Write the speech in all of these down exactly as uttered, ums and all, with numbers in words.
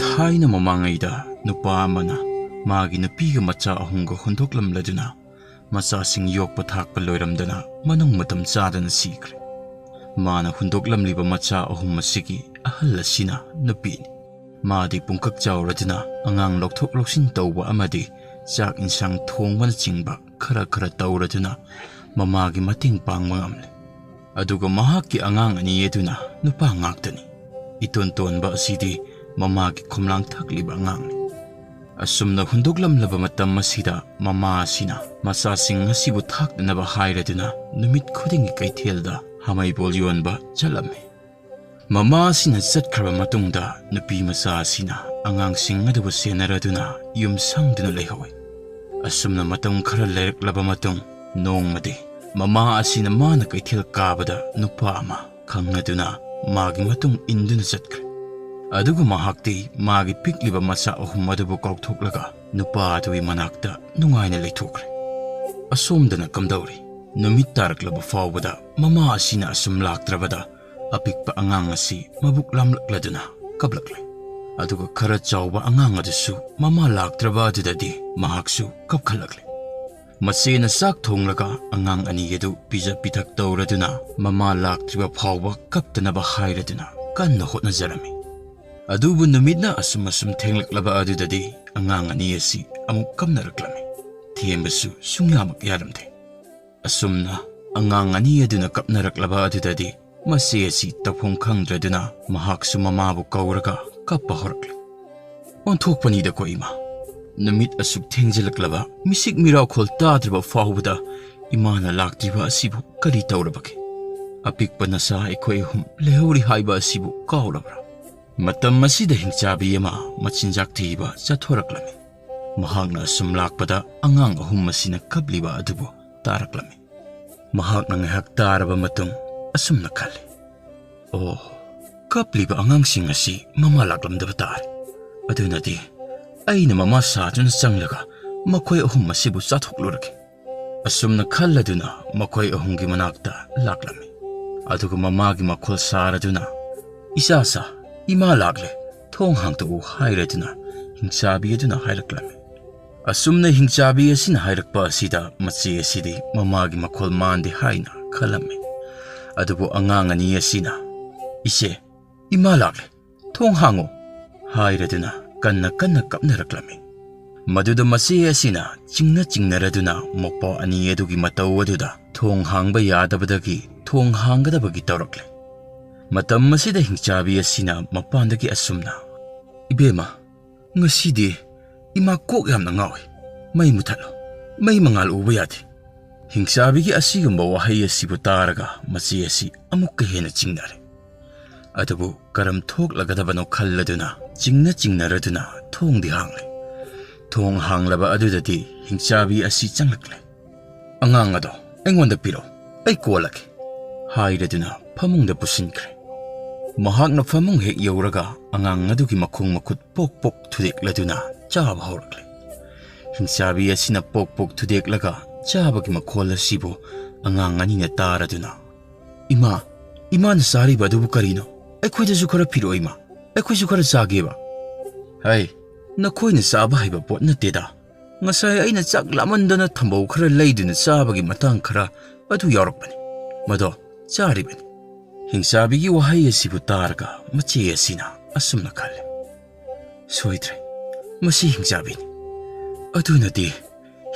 ꯊꯥꯏꯅ ꯃꯃꯥꯡꯉꯩꯗ ꯅꯨꯄꯥ ꯑꯃꯅ ꯃꯥꯒꯤ ꯅꯨꯄꯤꯒ ꯃꯆꯥ ꯑꯍꯨꯝꯒ ꯍꯨꯟꯗꯣꯛꯂꯝꯂꯗꯨꯅ, ꯃꯆꯥꯁꯤꯡ ꯌꯣꯛꯄ ꯊꯥꯛꯄ ꯂꯣꯏꯔꯝꯗꯅ ꯃꯅꯨꯡ ꯃꯇꯝ ꯆꯥꯗꯅ ꯁꯤꯈ꯭ꯔꯦ꯫ ꯃꯥꯅ ꯍꯨꯟꯗꯣꯛꯂꯝꯂꯤꯕ ꯃꯆꯥ ꯑꯍꯨꯝ ꯑꯁꯤꯒꯤ ꯑꯍꯜ ꯑꯁꯤꯅ ꯅꯨꯄꯤꯅꯤ꯫ ꯃꯥꯗꯤ ꯄꯨꯡꯀꯛ ꯆꯥꯎꯔꯗꯨꯅ ꯑꯉꯥꯡ ꯂꯧꯊꯣꯛ ꯂꯧꯁꯤꯟ ꯇꯧꯕ ꯑꯃꯗꯤ ꯆꯥꯛ ꯏꯟꯁꯥꯡ ꯊꯣꯡꯕꯅꯆꯤꯡꯕ ꯈꯔ ꯈꯔ ꯇꯧꯔꯗꯨꯅ ꯃꯃꯥꯒꯤ ꯃꯇꯦꯡ ꯄꯥꯡꯕ ꯉꯝꯂꯦ꯫ ꯑꯗꯨꯒ ꯃꯍꯥꯛꯀꯤ ꯑꯉꯥꯡ ꯑꯅꯤ ꯑꯗꯨꯅ ꯅꯨꯄꯥ ꯉꯥꯛꯇꯅꯤ꯫ ꯏꯇꯣꯟ ꯇꯣꯟꯕ ꯑꯁꯤꯗꯤ ꯃꯃꯥꯒꯤ ꯈꯣꯝꯂꯥꯡ ꯊꯛꯂꯤꯕ ꯑꯉꯥꯡꯅꯤ꯫ ꯑꯁꯨꯝꯅ ꯍꯨꯟꯗꯣꯛꯂꯝꯂꯕ ꯃꯇꯝ ꯑꯁꯤꯗ ꯃꯃꯥ ꯑꯁꯤꯅ ꯃꯆꯥꯁꯤꯡ ꯑꯁꯤꯕꯨ ꯊꯥꯛꯇꯅꯕ ꯍꯥꯏꯔꯗꯨꯅ ꯅꯨꯃꯤꯠ ꯈꯨꯗꯤꯡꯒꯤ ꯀꯩꯊꯦꯜꯗ ꯍꯥꯃꯩꯕꯣꯜ ꯌꯣꯟꯕ ꯆꯠꯂꯝꯃꯤ꯫ ꯃꯃꯥ ꯑꯁꯤꯅ ꯆꯠꯈ꯭ꯔꯕ ꯃꯇꯨꯡꯗ ꯅꯨꯄꯤ ꯃꯆꯥ ꯑꯁꯤꯅ ꯑꯉꯥꯡꯁꯤꯡ ꯑꯗꯨꯕꯨ ꯁꯦꯟꯅꯔꯗꯨꯅ ꯌꯨꯝ ꯁꯪꯗꯨꯅ ꯂꯩꯍꯧꯏ꯫ ꯑꯁꯨꯝꯅ ꯃꯇꯝ ꯈꯔ ꯂꯩꯔꯛꯂꯕ ꯃꯇꯨꯡ, ꯅꯣꯡꯃꯗꯤ ꯃꯃꯥ ꯑꯁꯤꯅ ꯃꯥꯅ ꯀꯩꯊꯦꯜ ꯀꯥꯕꯗ ꯅꯨꯄꯥ ꯑꯃ ꯈꯪꯅꯗꯨꯅ ꯃꯥꯒꯤ ꯃꯇꯨꯡ ꯏꯟꯗꯨꯅ ꯆꯠꯈ꯭ꯔꯦ꯫ ꯑꯗꯨꯒ ꯃꯍꯥꯛꯇꯤ ꯃꯥꯒꯤ ꯄꯤꯛꯂꯤꯕ ꯃꯆꯥ ꯑꯍꯨꯝ ꯑꯗꯨꯕꯨ ꯀꯥꯎꯊꯣꯛꯂꯒ ꯅꯨꯄꯥ ꯑꯗꯨꯒꯤ ꯃꯅꯥꯛꯇ ꯅꯨꯡꯉꯥꯏꯅ ꯂꯩꯊꯣꯛꯈ꯭ꯔꯦ꯫ ꯑꯁꯣꯝꯗꯅ ꯀꯝꯗꯧꯔꯤ? ꯅꯨꯃꯤꯠ ꯇꯥꯔꯛꯂꯕ ꯐꯥꯎꯕꯗ ꯃꯃꯥ ꯑꯁꯤꯅ ꯑꯁꯨꯝ ꯂꯥꯛꯇ꯭ꯔꯕꯗ ꯑꯄꯤꯛꯄ ꯑꯉꯥꯡ ꯑꯁꯤ ꯃꯕꯨꯛ ꯂꯥꯝꯂꯛꯂꯗꯨꯅ ꯀꯞꯂꯛꯂꯦ꯫ ꯑꯗꯨꯒ ꯈꯔ ꯆꯥꯎꯕ ꯑꯉꯥꯡ ꯑꯗꯨꯁꯨ ꯃꯃꯥ ꯂꯥꯛꯇ꯭ꯔꯕ ꯑꯗꯨꯗꯗꯤ ꯃꯍꯥꯛꯁꯨ ꯀꯞꯈꯠꯂꯛꯂꯦ꯫ ꯃꯆꯦꯅ ꯆꯥꯛ ꯊꯣꯡꯂꯒ ꯑꯉꯥꯡ ꯑꯅꯤ ꯑꯗꯨ ꯄꯤꯖ ꯄꯤꯊꯛ ꯇꯧꯔꯗꯨꯅ ꯃꯃꯥ ꯂꯥꯛꯇ꯭ꯔꯤꯕ ꯐꯥꯎꯕ ꯀꯞꯇꯅꯕ ꯍꯥꯏꯔꯗꯨꯅ ꯀꯟꯅ ꯍꯣꯠꯅꯖꯔꯝꯃꯤ꯫ ꯑꯗꯨꯕꯨ ꯅꯨꯃꯤꯠꯅ ꯑꯁꯨꯝ ꯑꯁꯨꯝ ꯊꯦꯡꯂꯛꯂꯕ ꯑꯗꯨꯗꯗꯤ ꯑꯉꯥꯡ ꯑꯅꯤ ꯑꯁꯤ ꯑꯃꯨꯛ ꯀꯞꯅꯔꯛꯂꯝꯃꯤ꯫ ꯊꯦꯝꯕꯁꯨ ꯁꯨꯡꯌꯥꯃꯛ ꯌꯥꯔꯝꯗꯦ꯫ ꯑꯁꯨꯝꯅ ꯑꯉꯥꯡ ꯑꯅꯤ ꯑꯗꯨꯅ ꯀꯞꯅꯔꯛꯂꯕ ꯑꯗꯨꯗꯗꯤ ꯃꯆꯦ ꯑꯁꯤ ꯇꯧꯐꯝ ꯈꯪꯗ꯭ꯔꯗꯨꯅ ꯃꯍꯥꯛꯁꯨ ꯃꯃꯥꯕꯨ ꯀꯧꯔꯒ ꯀꯞꯄ ꯍꯧꯔꯛꯂꯦ꯫ ꯑꯣꯟꯊꯣꯛꯄꯅꯤꯗꯀꯣ ꯏꯃꯥ, ꯅꯨꯃꯤꯠ ꯑꯁꯨꯛ ꯊꯦꯡꯖꯤꯜꯂꯛꯂꯕ, ꯃꯤꯁꯤꯛ ꯃꯤꯔꯥꯎꯈꯣꯜ ꯇꯥꯗ꯭ꯔꯕ ꯐꯥꯎꯕꯗ ꯏꯃꯥꯅ ꯂꯥꯛꯇ꯭ꯔꯤꯕ ꯑꯁꯤꯕꯨ ꯀꯔꯤ ꯇꯧꯔꯕꯒꯦ? ꯑꯄꯤꯛꯄ ꯅꯆꯥ ꯑꯩꯈꯣꯏ ꯑꯍꯨꯝ ꯂꯩꯍꯧꯔꯤ ꯍꯥꯏꯕ ꯑꯁꯤꯕꯨ ꯀꯥꯎꯔꯕ꯭ꯔꯥ? ꯃꯇꯝ ꯑꯁꯤꯗ ꯍꯤꯡꯆꯥꯕꯤ ꯑꯃ ꯃꯆꯤꯟꯖꯥꯛ ꯊꯤꯕ ꯆꯠꯊꯣꯔꯛꯂꯝꯃꯤ꯫ ꯃꯍꯥꯛꯅ ꯑꯁꯨꯝ ꯂꯥꯛꯄꯗ ꯑꯉꯥꯡ ꯑꯍꯨꯝ ꯑꯁꯤꯅ ꯀꯞꯂꯤꯕ ꯑꯗꯨꯕꯨ ꯇꯥꯔꯛꯂꯝꯃꯤ꯫ ꯃꯍꯥꯛꯅ ꯉꯥꯏꯍꯥꯛ ꯇꯥꯔꯕ ꯃꯇꯨꯡ ꯑꯁꯨꯝꯅ ꯈꯜꯂꯤ, "ꯑꯣ, ꯀꯞꯂꯤꯕ ꯑꯉꯥꯡꯁꯤꯡ ꯑꯁꯤ ꯃꯃꯥ ꯂꯥꯛꯂꯝꯗꯕ ꯇꯥꯔꯦ꯫ ꯑꯗꯨꯅꯗꯤ ꯑꯩꯅ ꯃꯃꯥ ꯁꯥꯗꯨꯅ ꯆꯪꯂꯒ ꯃꯈꯣꯏ ꯑꯍꯨꯝ ꯑꯁꯤꯕꯨ ꯆꯥꯊꯣꯛꯂꯨꯔꯒꯦ"꯫ ꯑꯁꯨꯝꯅ ꯈꯜꯂꯗꯨꯅ ꯃꯈꯣꯏ ꯑꯍꯨꯝꯒꯤ ꯃꯅꯥꯛꯇ ꯂꯥꯛꯂꯝꯃꯤ꯫ ꯑꯗꯨꯒ ꯃꯃꯥꯒꯤ ꯃꯈꯣꯜ ꯁꯥꯔꯗꯨꯅ, "ꯏꯆꯥꯁꯥ, ꯏꯃꯥ ꯂꯥꯛꯂꯦ, ꯊꯣꯡ ꯍꯥꯡꯗꯣꯛꯎ" ꯍꯥꯏꯔꯗꯨꯅ ꯍꯤꯡꯆꯥꯕꯤ ꯑꯗꯨꯅ ꯍꯥꯏꯔꯛꯂꯝꯃꯤ꯫ ꯑꯁꯨꯝꯅ ꯍꯤꯡꯆꯥꯕꯤ ꯑꯁꯤꯅ ꯍꯥꯏꯔꯛꯄ ꯑꯁꯤꯗ ꯃꯆꯦ ꯑꯁꯤꯗꯤ ꯃꯃꯥꯒꯤ ꯃꯈꯣꯜ ꯃꯥꯟꯗꯦ ꯍꯥꯏꯅ ꯈꯜꯂꯝꯃꯤ꯫ ꯑꯗꯨꯕꯨ ꯑꯉꯥꯡ ꯑꯅꯤ ꯑꯁꯤꯅ, "ꯏꯆꯦ, ꯏꯃꯥ ꯂꯥꯛꯂꯦ, ꯊꯣꯡ ꯍꯥꯡꯉꯨ" ꯍꯥꯏꯔꯗꯨꯅ ꯀꯟꯅ ꯀꯟꯅ ꯀꯞꯅꯔꯛꯂꯝꯃꯤ꯫ ꯃꯗꯨꯗ ꯃꯆꯦ ꯑꯁꯤꯅ ꯆꯤꯡꯅ ꯆꯤꯡꯅꯔꯗꯨꯅ ꯃꯧꯄ꯭ꯋꯥ ꯑꯅꯤ ꯑꯗꯨꯒꯤ ꯃꯇꯧ ꯑꯗꯨꯗ ꯊꯣꯡ ꯍꯥꯡꯕ ꯌꯥꯗꯕꯗꯒꯤ ꯊꯣꯡ ꯍꯥꯡꯒꯗꯕꯒꯤ ꯇꯧꯔꯛꯂꯦ꯫ ꯃꯇꯝ ꯑꯁꯤꯗ ꯍꯤꯡꯆꯥꯕꯤ ꯑꯁꯤꯅ ꯃꯄꯥꯟꯗꯒꯤ ꯑꯁꯨꯝꯅ, "ꯏꯕꯦꯝꯃ, ꯉꯁꯤꯗꯤ ꯏꯃꯥ ꯀꯣꯛ ꯌꯥꯝꯅ ꯉꯥꯎꯏ꯫ ꯃꯩ ꯃꯨꯊꯠꯂꯣ꯫ ꯃꯩ ꯃꯉꯥꯜ ꯎꯕ ꯌꯥꯗꯦ"꯫ ꯍꯤꯡꯆꯥꯕꯤꯒꯤ ꯑꯁꯤꯒꯨꯝꯕ ꯋꯥꯍꯩ ꯑꯁꯤꯕꯨ ꯇꯥꯔꯒ ꯃꯆꯦ ꯑꯁꯤ ꯑꯃꯨꯛꯀ ꯍꯦꯟꯅ ꯆꯤꯡꯅꯔꯦ꯫ ꯑꯗꯨꯕꯨ ꯀꯔꯝ ꯊꯣꯛꯂꯒꯗꯕꯅꯣ ꯈꯜꯂꯗꯨꯅ ꯆꯤꯡꯅ ꯆꯤꯡꯅꯔꯗꯨꯅ ꯊꯣꯡꯗꯤ ꯍꯥꯡꯂꯦ꯫ ꯊꯣꯡ ꯍꯥꯡꯂꯕ ꯑꯗꯨꯗꯗꯤ ꯍꯤꯡꯆꯥꯕꯤ ꯑꯁꯤ ꯆꯪꯂꯛꯂꯦ꯫ "ꯑꯉꯥꯡ ꯑꯗꯣ ꯑꯩꯉꯣꯟꯗ ꯄꯤꯔꯛꯎ, ꯑꯩ ꯀꯣꯜꯂꯒꯦ" ꯍꯥꯏꯔꯗꯨꯅ ꯐꯃꯨꯡꯗ ꯄꯨꯁꯤꯟꯈ꯭ꯔꯦ꯫ ꯃꯍꯥꯛꯅ ꯐꯃꯨꯡ ꯍꯦꯛ ꯌꯧꯔꯒ ꯑꯉꯥꯡ ꯑꯗꯨꯒꯤ ꯃꯈꯣꯡ ꯃꯈꯨꯠ ꯄꯣꯛ ꯄꯣꯛ ꯊꯨꯗꯦꯛꯂꯗꯨꯅ ꯆꯥꯕ ꯍꯧꯔꯛꯂꯦ꯫ ꯍꯤꯡꯆꯥꯕꯤ ꯑꯁꯤꯅ ꯄꯣꯛ ꯄꯣꯛ ꯊꯨꯗꯦꯛꯂꯒ ꯆꯥꯕꯒꯤ ꯃꯈꯣꯜ ꯑꯁꯤꯕꯨ ꯑꯉꯥꯡ ꯑꯅꯤꯅ ꯇꯥꯔꯗꯨꯅ, "ꯏꯃꯥ, ꯏꯃꯥꯅ ꯆꯥꯔꯤꯕ ꯑꯗꯨꯕꯨ ꯀꯔꯤꯅꯣ? ꯑꯩꯈꯣꯏꯗꯁꯨ ꯈꯔ ꯄꯤꯔꯛꯑꯣ ꯏꯃꯥ, ꯑꯩꯈꯣꯏꯁꯨ ꯈꯔ ꯆꯥꯒꯦꯕ"꯫ "ꯍꯩ, ꯅꯈꯣꯏꯅ ꯆꯥꯕ ꯍꯩꯕ ꯄꯣꯠ ꯅꯠꯇꯦꯗ꯫ ꯉꯁꯥꯏ ꯑꯩꯅ ꯆꯥꯛ ꯂꯥꯝꯃꯟꯗꯅ ꯊꯝꯕꯧ ꯈꯔ ꯂꯩꯗꯨꯅ ꯆꯥꯕꯒꯤ ꯃꯇꯥꯡ ꯈꯔ ꯑꯗꯨ ꯌꯥꯎꯔꯛꯄꯅꯤ꯫ ꯃꯗꯣ ꯆꯥꯔꯤꯕꯅꯤ"꯫ ꯍꯤꯡꯆꯥꯕꯤꯒꯤ ꯋꯥꯍꯩ ꯑꯁꯤꯕꯨ ꯇꯥꯔꯒ ꯃꯆꯦ ꯑꯁꯤꯅ ꯑꯁꯨꯝꯅ ꯈꯜꯂꯦ, "ꯁꯣꯏꯗ꯭ꯔꯦ, ꯃꯁꯤ ꯍꯤꯡꯆꯥꯕꯤꯅꯤ꯫ ꯑꯗꯨꯅꯗꯤ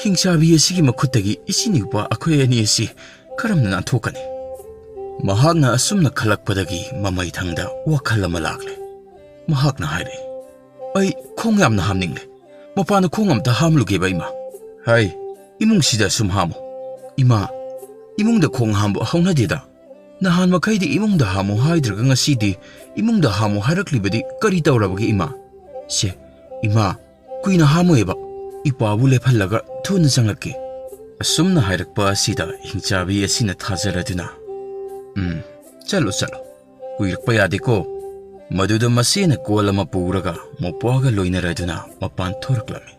ꯍꯤꯡꯆꯥꯕꯤ ꯑꯁꯤꯒꯤ ꯃꯈꯨꯠꯇꯒꯤ ꯏꯆꯤꯟ ꯏꯎꯄꯥ ꯑꯩꯈꯣꯏ ꯑꯅꯤ ꯑꯁꯤ ꯀꯔꯝꯅ ꯅꯥꯟꯊꯣꯛꯀꯅꯤ?" ꯃꯍꯥꯛꯅ ꯑꯁꯨꯝꯅ ꯈꯜꯂꯛꯄꯗꯒꯤ ꯃꯃꯩꯊꯪꯗ ꯋꯥꯈꯜ ꯑꯃ ꯂꯥꯛꯂꯦ꯫ ꯃꯍꯥꯛꯅ ꯍꯥꯏꯔꯛꯏ, "ꯑꯩ ꯈꯣꯡ ꯌꯥꯝꯅ ꯍꯥꯝꯅꯤꯡꯂꯦ꯫ ꯃꯄꯥꯟꯗ ꯈꯣꯡ ꯑꯝꯇ ꯍꯥꯝꯂꯨꯒꯦꯕ ꯏꯃꯥ"꯫ "ꯍꯩ, ꯏꯃꯨꯡꯁꯤꯗ ꯁꯨꯝ ꯍꯥꯝꯃꯨ"꯫ "ꯏꯃꯥ, ꯏꯃꯨꯡꯗ ꯈꯣꯡ ꯍꯥꯝꯕ ꯍꯧꯅꯗꯦꯗ꯫ ꯅꯍꯥꯟ ꯃꯈꯩꯗꯤ ꯏꯃꯨꯡꯗ ꯍꯥꯝꯃꯨ ꯍꯥꯏꯗ꯭ꯔꯒ ꯉꯁꯤꯗꯤ ꯏꯃꯨꯡꯗ ꯍꯥꯝꯃꯨ ꯍꯥꯏꯔꯛꯂꯤꯕꯗꯤ ꯀꯔꯤ ꯇꯧꯔꯕꯒꯦ ꯏꯃꯥ?" "ꯁꯦ, ꯏꯃꯥ, ꯀꯨꯏꯅ ꯍꯥꯝꯃꯣꯏꯕ꯫ ꯏꯄꯥꯕꯨ ꯂꯦꯞꯍꯜꯂꯒ ꯊꯨꯅ ꯆꯪꯂꯛꯀꯦ"꯫ ꯑꯁꯨꯝꯅ ꯍꯥꯏꯔꯛꯄ ꯑꯁꯤꯗ ꯍꯤꯡꯆꯥꯕꯤ ꯑꯁꯤꯅ ꯊꯥꯖꯔꯗꯨꯅ, "ꯎꯝ, ꯆꯠꯂꯣ, ꯆꯠꯂꯣ꯫ ꯀꯨꯏꯔꯛꯄ ꯌꯥꯗꯦꯀꯣ"꯫ ꯃꯗꯨꯗ ꯃꯆꯦꯅ ꯀꯣꯜ ꯑꯃ ꯄꯨꯔꯒ ꯃꯧꯄ꯭ꯋꯥꯒ ꯂꯣꯏꯅꯔꯗꯨꯅ ꯃꯄꯥꯟ ꯊꯣꯔꯛꯂꯝꯃꯤ꯫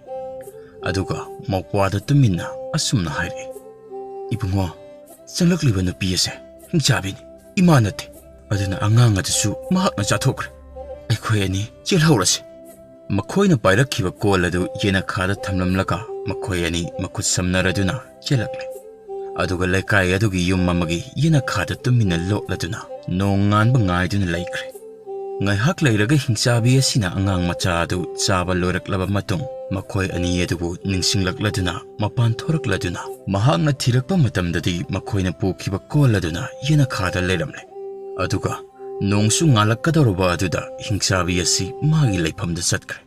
ꯑꯗꯨꯒ ꯃꯧꯄ꯭ꯋꯥꯗ ꯇꯨꯃꯤꯟꯅ ꯑꯁꯨꯝꯅ ꯍꯥꯏꯔꯛꯏ, "ꯏꯕꯨꯡꯉꯣ, ꯆꯪꯂꯛꯂꯤꯕ ꯅꯨꯄꯤ ꯑꯁꯦ ꯍꯤꯡꯆꯥꯕꯤꯅꯤ꯫ "ꯏꯃꯥ ꯅꯠꯇꯦ, ꯑꯗꯨꯅ ꯑꯉꯥꯡ ꯑꯗꯨꯁꯨ ꯃꯍꯥꯛꯅ ꯆꯥꯊꯣꯛꯈ꯭ꯔꯦ꯫ ꯑꯩꯈꯣꯏ ꯑꯅꯤ ꯆꯦꯜꯍꯧꯔꯁꯤ꯫" ꯃꯈꯣꯏꯅ ꯄꯥꯏꯔꯛꯈꯤꯕ ꯀꯣꯜ ꯑꯗꯨ ꯌꯦꯅꯈꯥꯗ ꯊꯝꯂꯝꯂꯒ ꯃꯈꯣꯏ ꯑꯅꯤ ꯃꯈꯨꯠ ꯁꯝꯅꯔꯗꯨꯅ ꯆꯦꯜꯂꯛꯂꯦ꯫ ꯑꯗꯨꯒ ꯂꯩꯀꯥꯏ ꯑꯗꯨꯒꯤ ꯌꯨꯝ ꯑꯃꯒꯤ ꯌꯦꯅꯈꯥꯗ ꯇꯨꯃꯤꯟꯅ ꯂꯣꯠꯂꯗꯨꯅ ꯅꯣꯡ ꯉꯥꯟꯕ ꯉꯥꯏꯗꯨꯅ ꯂꯩꯈ꯭ꯔꯦ꯫ ꯉꯥꯏꯍꯥꯛ ꯂꯩꯔꯒ ꯍꯤꯡꯆꯥꯕꯤ ꯑꯁꯤꯅ ꯑꯉꯥꯡ ꯃꯆꯥ ꯑꯗꯨ ꯆꯥꯕ ꯂꯣꯏꯔꯛꯂꯕ ꯃꯇꯨꯡ, ꯃꯈꯣꯏ ꯑꯅꯤ ꯑꯗꯨꯕꯨ ꯅꯤꯡꯁꯤꯡꯂꯛꯂꯗꯨꯅ ꯃꯄꯥꯟ ꯊꯣꯔꯛꯂꯗꯨꯅ, ꯃꯍꯥꯛꯅ ꯊꯤꯔꯛꯄ ꯃꯇꯝꯗꯗꯤ ꯃꯈꯣꯏꯅ ꯄꯨꯈꯤꯕ ꯀꯣꯜ ꯑꯗꯨꯅ ꯌꯦꯅꯈꯥꯗ ꯂꯩꯔꯝꯂꯦ꯫ ꯑꯗꯨꯒ ꯅꯣꯡꯁꯨ ꯉꯥꯜꯂꯛꯀꯗꯧꯔꯕ ꯑꯗꯨꯗ ꯍꯤꯡꯆꯥꯕꯤ ꯑꯁꯤ ꯃꯥꯒꯤ ꯂꯩꯐꯝꯗ ꯆꯠꯈ꯭ꯔꯦ꯫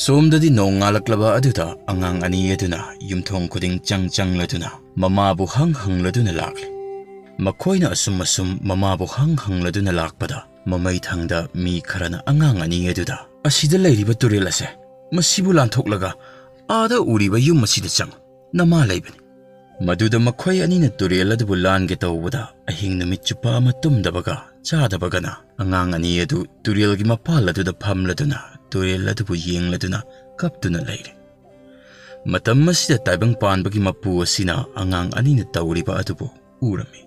ꯁꯣꯝꯗꯗꯤ ꯅꯣꯡ ꯉꯥꯜꯂꯛꯂꯕ ꯑꯗꯨꯗ ꯑꯉꯥꯡ ꯑꯅꯤ ꯑꯗꯨꯅ ꯌꯨꯝꯊꯣꯡ ꯈꯨꯗꯤꯡ ꯆꯪ ꯆꯪꯂꯗꯨꯅ ꯃꯃꯥꯕꯨ ꯍꯪ ꯍꯪꯂꯗꯨꯅ ꯂꯥꯛꯂꯦ꯫ ꯃꯈꯣꯏꯅ ꯑꯁꯨꯝ ꯑꯁꯨꯝ ꯃꯃꯥꯕꯨ ꯍꯪ ꯍꯪꯂꯗꯨꯅ ꯂꯥꯛꯄꯗ, ꯃꯃꯩ ꯊꯪꯗ ꯃꯤ ꯈꯔꯅ ꯑꯉꯥꯡ ꯑꯅꯤ ꯑꯗꯨꯗ, "ꯑꯁꯤꯗ ꯂꯩꯔꯤꯕ ꯇꯨꯔꯦꯜ ꯑꯁꯦ, ꯃꯁꯤꯕꯨ ꯂꯥꯟꯊꯣꯛꯂꯒ ꯑꯥꯗ ꯎꯔꯤꯕ ꯌꯨꯝ ꯑꯁꯤꯗ ꯆꯪꯉꯨ, ꯅꯃꯥ ꯂꯩꯕꯅꯤ꯫" ꯃꯗꯨꯗ ꯃꯈꯣꯏ ꯑꯅꯤꯅ ꯇꯨꯔꯦꯜ ꯑꯗꯨꯕꯨ ꯂꯥꯟꯒꯦ ꯇꯧꯕꯗ, ꯑꯍꯤꯡ ꯅꯨꯃꯤꯠ ꯆꯨꯞꯄ ꯑꯃ ꯇꯨꯝꯗꯕꯒ ꯆꯥꯗꯕꯒꯅ ꯑꯉꯥꯡ ꯑꯅꯤ ꯑꯗꯨ ꯇꯨꯔꯦꯜꯒꯤ ꯃꯄꯥꯜ ꯑꯗꯨꯗ ꯐꯝꯂꯗꯨꯅ ꯇꯨꯔꯦꯜ ꯑꯗꯨꯕꯨ ꯌꯦꯡꯂꯗꯨꯅ ꯀꯞꯇꯨꯅ ꯂꯩꯔꯦ꯫ ꯃꯇꯝ ꯑꯁꯤꯗ ꯇꯥꯏꯕꯪ ꯄꯥꯟꯕꯒꯤ ꯃꯄꯨ ꯑꯁꯤꯅ ꯑꯉꯥꯡ ꯑꯅꯤꯅ ꯇꯧꯔꯤꯕ ꯑꯗꯨꯕꯨ ꯎꯔꯝꯃꯤ꯫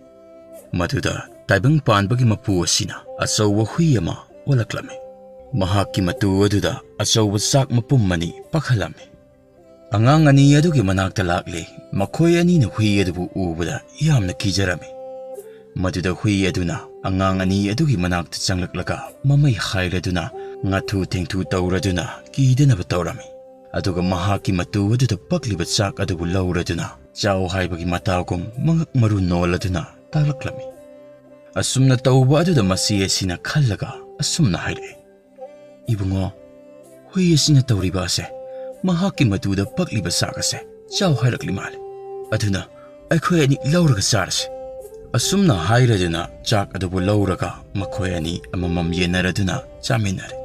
ꯃꯗꯨꯗ ꯇꯥꯏꯕꯪ ꯄꯥꯟꯕꯒꯤ ꯃꯄꯨ ꯑꯁꯤꯅ ꯑꯆꯧꯕ ꯍꯨꯏ ꯑꯃ ꯑꯣꯜꯂꯛꯂꯝꯃꯤ꯫ ꯃꯍꯥꯛꯀꯤ ꯃꯇꯨ ꯑꯗꯨꯗ ꯑꯆꯧꯕ ꯆꯥꯛ ꯃꯄꯨꯝ ꯑꯅꯤ ꯄꯥꯛꯍꯜꯂꯝꯃꯤ꯫ ꯑꯉꯥꯡ ꯑꯅꯤ ꯑꯗꯨꯒꯤ ꯃꯅꯥꯛꯇ ꯂꯥꯛꯂꯦ꯫ ꯃꯈꯣꯏ ꯑꯅꯤꯅ ꯍꯨꯏ ꯑꯗꯨꯕꯨ ꯎꯕꯗ ꯌꯥꯝꯅ ꯀꯤꯖꯔꯝꯃꯤ꯫ ꯃꯗꯨꯗ ꯍꯨꯏ ꯑꯗꯨꯅ ꯑꯉꯥꯡ ꯑꯅꯤ ꯑꯗꯨꯒꯤ ꯃꯅꯥꯛꯇ ꯆꯪꯂꯛꯂꯒ ꯃꯃꯩ ꯍꯥꯏꯔꯗꯨꯅ, ꯉꯥꯊꯨ ꯊꯦꯡꯊꯨ ꯇꯧꯔꯗꯨꯅ ꯀꯤꯗꯅꯕ ꯇꯧꯔꯝꯃꯤ꯫ ꯑꯗꯨꯒ ꯃꯍꯥꯛꯀꯤ ꯃꯇꯨ ꯑꯗꯨꯗ ꯄꯛꯂꯤꯕ ꯆꯥꯛ ꯑꯗꯨꯕꯨ ꯂꯧꯔꯗꯨꯅ ꯆꯥꯎ ꯍꯥꯏꯕꯒꯤ ꯃꯇꯥꯒꯨꯝ ꯃꯉꯛ ꯃꯔꯨ ꯅꯣꯜꯂꯗꯨꯅ ꯇꯥꯛꯂꯛꯂꯝꯃꯤ꯫ ꯑꯁꯨꯝꯅ ꯇꯧꯕ ꯑꯗꯨꯗ ꯃꯆꯦ ꯑꯁꯤꯅ ꯈꯜꯂꯒ ꯑꯁꯨꯝꯅ ꯍꯥꯏꯔꯛꯏ, "ꯏꯕꯨꯡꯉꯣ, ꯍꯨꯏ ꯑꯁꯤꯅ ꯇꯧꯔꯤꯕ ꯑꯁꯦ, ꯃꯍꯥꯛꯀꯤ ꯃꯇꯨꯗ ꯄꯛꯂꯤꯕ ꯆꯥꯛ ꯑꯁꯦ ꯆꯥꯎ ꯍꯥꯏꯔꯛꯂꯤ ꯃꯥꯜꯂꯦ꯫ ꯑꯗꯨꯅ ꯑꯩꯈꯣꯏ ꯑꯅꯤ ꯂꯧꯔꯒ ꯆꯥꯔꯁꯤ꯫" ꯑꯁꯨꯝꯅ ꯍꯥꯏꯔꯗꯨꯅ ꯆꯥꯛ ꯑꯗꯨꯕꯨ ꯂꯧꯔꯒ ꯃꯈꯣꯏ ꯑꯅꯤ ꯑꯃꯃꯝ ꯌꯦꯟꯅꯔꯗꯨꯅ ꯆꯥꯃꯤꯟꯅꯔꯦ꯫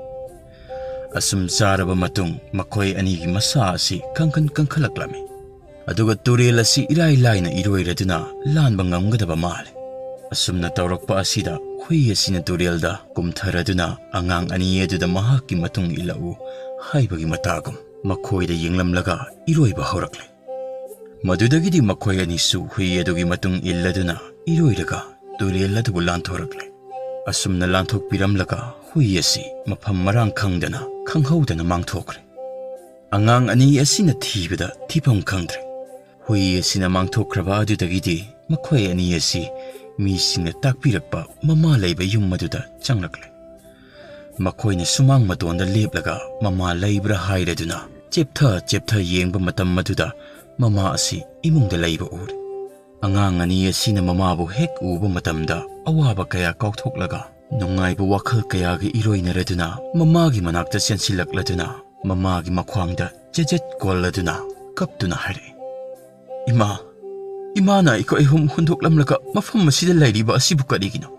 ꯑꯁꯨꯝ ꯆꯥꯔꯕ ꯃꯇꯨꯡ ꯃꯈꯣꯏ ꯑꯅꯤꯒꯤ ꯃꯁꯥ ꯑꯁꯤ ꯀꯪꯈꯟ ꯀꯪꯈꯠꯂꯛꯂꯝꯃꯤ꯫ ꯑꯗꯨꯒ ꯇꯨꯔꯦꯜ ꯑꯁꯤ ꯏꯔꯥꯏ ꯂꯥꯏꯅ ꯏꯔꯣꯏꯔꯗꯨꯅ ꯂꯥꯟꯕ ꯉꯝꯒꯗꯕ ꯃꯥꯜꯂꯦ꯫ ꯑꯁꯨꯝꯅ ꯇꯧꯔꯛꯄ ꯑꯁꯤꯗ ꯍꯨꯏ ꯑꯁꯤꯅ ꯇꯨꯔꯦꯜꯗ ꯀꯨꯝꯊꯔꯗꯨꯅ ꯑꯉꯥꯡ ꯑꯅꯤ ꯑꯗꯨꯗ ꯃꯍꯥꯛꯀꯤ ꯃꯇꯨꯡ ꯏꯜꯂꯛꯎ ꯍꯥꯏꯕꯒꯤ ꯃꯇꯥꯒꯨꯝ ꯃꯈꯣꯏꯗ ꯌꯦꯡꯂꯝꯂꯒ ꯏꯔꯣꯏꯕ ꯍꯧꯔꯛꯂꯦ꯫ ꯃꯗꯨꯗꯒꯤꯗꯤ ꯃꯈꯣꯏ ꯑꯅꯤꯁꯨ ꯍꯨꯏ ꯑꯗꯨꯒꯤ ꯃꯇꯨꯡ ꯏꯜꯂꯗꯨꯅ ꯏꯔꯣꯏꯔꯒ ꯇꯨꯔꯦꯜ ꯑꯗꯨꯕꯨ ꯂꯥꯟꯊꯣꯔꯛꯂꯦ꯫ ꯑꯁꯨꯝꯅ ꯂꯥꯟꯊꯣꯛꯄꯤꯔꯝꯂꯒ ꯍꯨꯏ ꯑꯁꯤ ꯃꯐꯝ ꯃꯔꯥꯡ ꯈꯪꯗꯅ, ꯈꯪꯍꯧꯗꯅ ꯃꯥꯡꯊꯣꯛꯈ꯭ꯔꯦ꯫ ꯑꯉꯥꯡ ꯑꯅꯤ ꯑꯁꯤꯅ ꯊꯤꯕꯗ ꯊꯤꯐꯝ ꯈꯪꯗ꯭ꯔꯦ꯫ ꯍꯨꯏ ꯑꯁꯤꯅ ꯃꯥꯡꯊꯣꯛꯈ꯭ꯔꯕ ꯑꯗꯨꯗꯒꯤꯗꯤ ꯃꯈꯣꯏ ꯑꯅꯤ ꯑꯁꯤ ꯃꯤꯁꯤꯡꯅ ꯇꯥꯛꯄꯤꯔꯛꯄ ꯃꯃꯥ ꯂꯩꯕ ꯌꯨꯝ ꯑꯗꯨꯗ ꯆꯪꯂꯛꯂꯦ꯫ ꯃꯈꯣꯏꯅ ꯁꯨꯃꯥꯡ ꯃꯇꯣꯟꯗ ꯂꯦꯞꯂꯒ ꯃꯃꯥ ꯂꯩꯕ꯭ꯔꯥ ꯍꯥꯏꯔꯗꯨꯅ ꯆꯦꯞꯊ ꯆꯦꯞꯊ ꯌꯦꯡꯕ ꯃꯇꯝ ꯑꯗꯨꯗ ꯃꯃꯥ ꯑꯁꯤ ꯏꯃꯨꯡꯗ ꯂꯩꯕ ꯎꯔꯦ꯫ ꯑꯉꯥꯡ ꯑꯅꯤ ꯑꯁꯤꯅ ꯃꯃꯥꯕꯨ ꯍꯦꯛ ꯎꯕ ꯃꯇꯝꯗ ꯑꯋꯥꯕ ꯀꯌꯥ ꯀꯥꯎꯊꯣꯛꯂꯒ ꯅꯨꯡꯉꯥꯏꯕ ꯋꯥꯈꯜ ꯀꯌꯥꯒ ꯏꯔꯣꯏꯅꯔꯗꯨꯅ ꯃꯃꯥꯒꯤ ꯃꯅꯥꯛꯇ ꯆꯦꯟꯁꯤꯜꯂꯛꯂꯗꯨꯅ ꯃꯃꯥꯒꯤ ꯃꯈ꯭ꯋꯥꯡꯗ ꯆꯦꯖꯦꯠ ꯀꯣꯜꯂꯗꯨꯅ ꯀꯞꯇꯨꯅ ꯍꯥꯏꯔꯛꯏ, "ꯏꯃꯥ, ꯏꯃꯥꯅ ꯑꯩꯈꯣꯏ ꯑꯍꯨꯝ ꯍꯨꯟꯗꯣꯛꯂꯝꯂꯒ ꯃꯐꯝ ꯑꯁꯤꯗ ꯂꯩꯔꯤꯕ ꯑꯁꯤꯕꯨ ꯀꯔꯤꯒꯤꯅꯣ?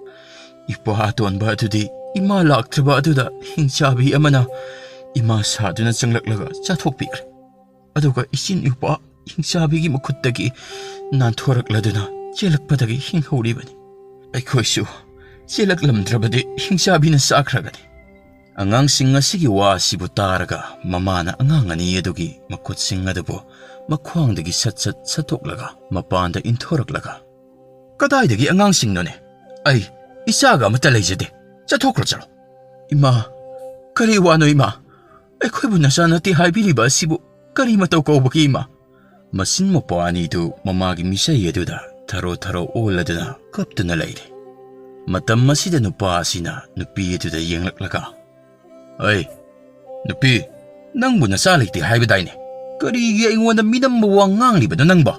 ꯏꯄ꯭ꯋꯥ ꯑꯇꯣꯟꯕ ꯑꯗꯨꯗꯤ ꯏꯃꯥ ꯂꯥꯛꯇ꯭ꯔꯕ ꯑꯗꯨꯗ ꯍꯤꯡꯆꯥꯕꯤ ꯑꯃꯅ ꯏꯃꯥ ꯁꯥꯗꯨꯅ ꯆꯪꯂꯛꯂꯒ ꯆꯥꯊꯣꯛꯄꯤꯈ꯭ꯔꯦ꯫ ꯑꯗꯨꯒ ꯏꯆꯤꯟ ꯏꯄ꯭ꯋꯥ ꯍꯤꯡꯆꯥꯕꯤꯒꯤ ꯃꯈꯨꯠꯇꯒꯤ ꯅꯥꯟꯊꯣꯔꯛꯂꯗꯨꯅ ꯆꯦꯜꯂꯛꯄꯗꯒꯤ ꯍꯤꯡꯍꯧꯔꯤꯕꯅꯤ꯫ ꯑꯩꯈꯣꯏꯁꯨ ꯆꯦꯜꯂꯛꯂꯝꯗ꯭ꯔꯕꯗꯤ ꯍꯤꯡꯆꯥꯕꯤꯅ ꯆꯥꯈ꯭ꯔꯒꯅꯤ꯫" ꯑꯉꯥꯡꯁꯤꯡ ꯑꯁꯤꯒꯤ ꯋꯥ ꯑꯁꯤꯕꯨ ꯇꯥꯔꯒ ꯃꯃꯥꯅ ꯑꯉꯥꯡ ꯑꯅꯤ ꯑꯗꯨꯒꯤ ꯃꯈꯨꯠꯁꯤꯡ ꯑꯗꯨꯕꯨ ꯃꯈ꯭ꯋꯥꯡꯗꯒꯤ ꯁꯠ ꯁꯠ ꯁꯠꯇꯣꯛꯂꯒ ꯃꯄꯥꯟꯗ ꯏꯟꯊꯣꯔꯛꯂꯒ, "ꯀꯗꯥꯏꯗꯒꯤ ꯑꯉꯥꯡꯁꯤꯡꯅꯣꯅꯦ? ꯑꯩ ꯏꯆꯥꯒ ꯑꯃꯠꯇ ꯂꯩꯖꯗꯦ꯫ ꯆꯠꯊꯣꯛꯈ꯭ꯔꯣ ꯆꯠꯂꯣ꯫" "ꯏꯃꯥ, ꯀꯔꯤ ꯋꯥꯅꯣ ꯏꯃꯥ? ꯑꯩꯈꯣꯏꯕꯨ ꯅꯆꯥ ꯅꯠꯇꯦ ꯍꯥꯏꯕꯤꯔꯤꯕ ꯑꯁꯤꯕꯨ ꯀꯔꯤ ꯃꯇꯧ ꯀꯧꯕꯒꯦ ꯏꯃꯥ?" ꯃꯆꯤꯟ ꯃꯧꯄ꯭ꯋꯥ ꯑꯅꯤꯗꯨ ꯃꯃꯥꯒꯤ ꯃꯤꯆꯩ ꯑꯗꯨꯗ ꯊꯔꯣ ꯊꯔꯣ ꯑꯣꯜꯂꯗꯨꯅ ꯀꯞꯇꯨꯅ ꯂꯩꯔꯦ꯫ ꯃꯇꯝ ꯑꯁꯤꯗ ꯅꯨꯄꯥ ꯑꯁꯤꯅ ꯅꯨꯄꯤ ꯑꯗꯨꯗ ꯌꯦꯡꯂꯛꯂꯒ, "ꯑꯩ, ꯅꯨꯄꯤ, ꯅꯪꯕꯨ ꯅꯆꯥ ꯂꯩꯇꯦ ꯍꯥꯏꯕꯗꯥꯏꯅꯦ? ꯀꯔꯤꯒꯤ ꯑꯩꯉꯣꯟꯗ ꯃꯤꯅꯝꯕ ꯋꯥ ꯉꯥꯡꯂꯤꯕꯅꯣ ꯅꯪꯕꯣ?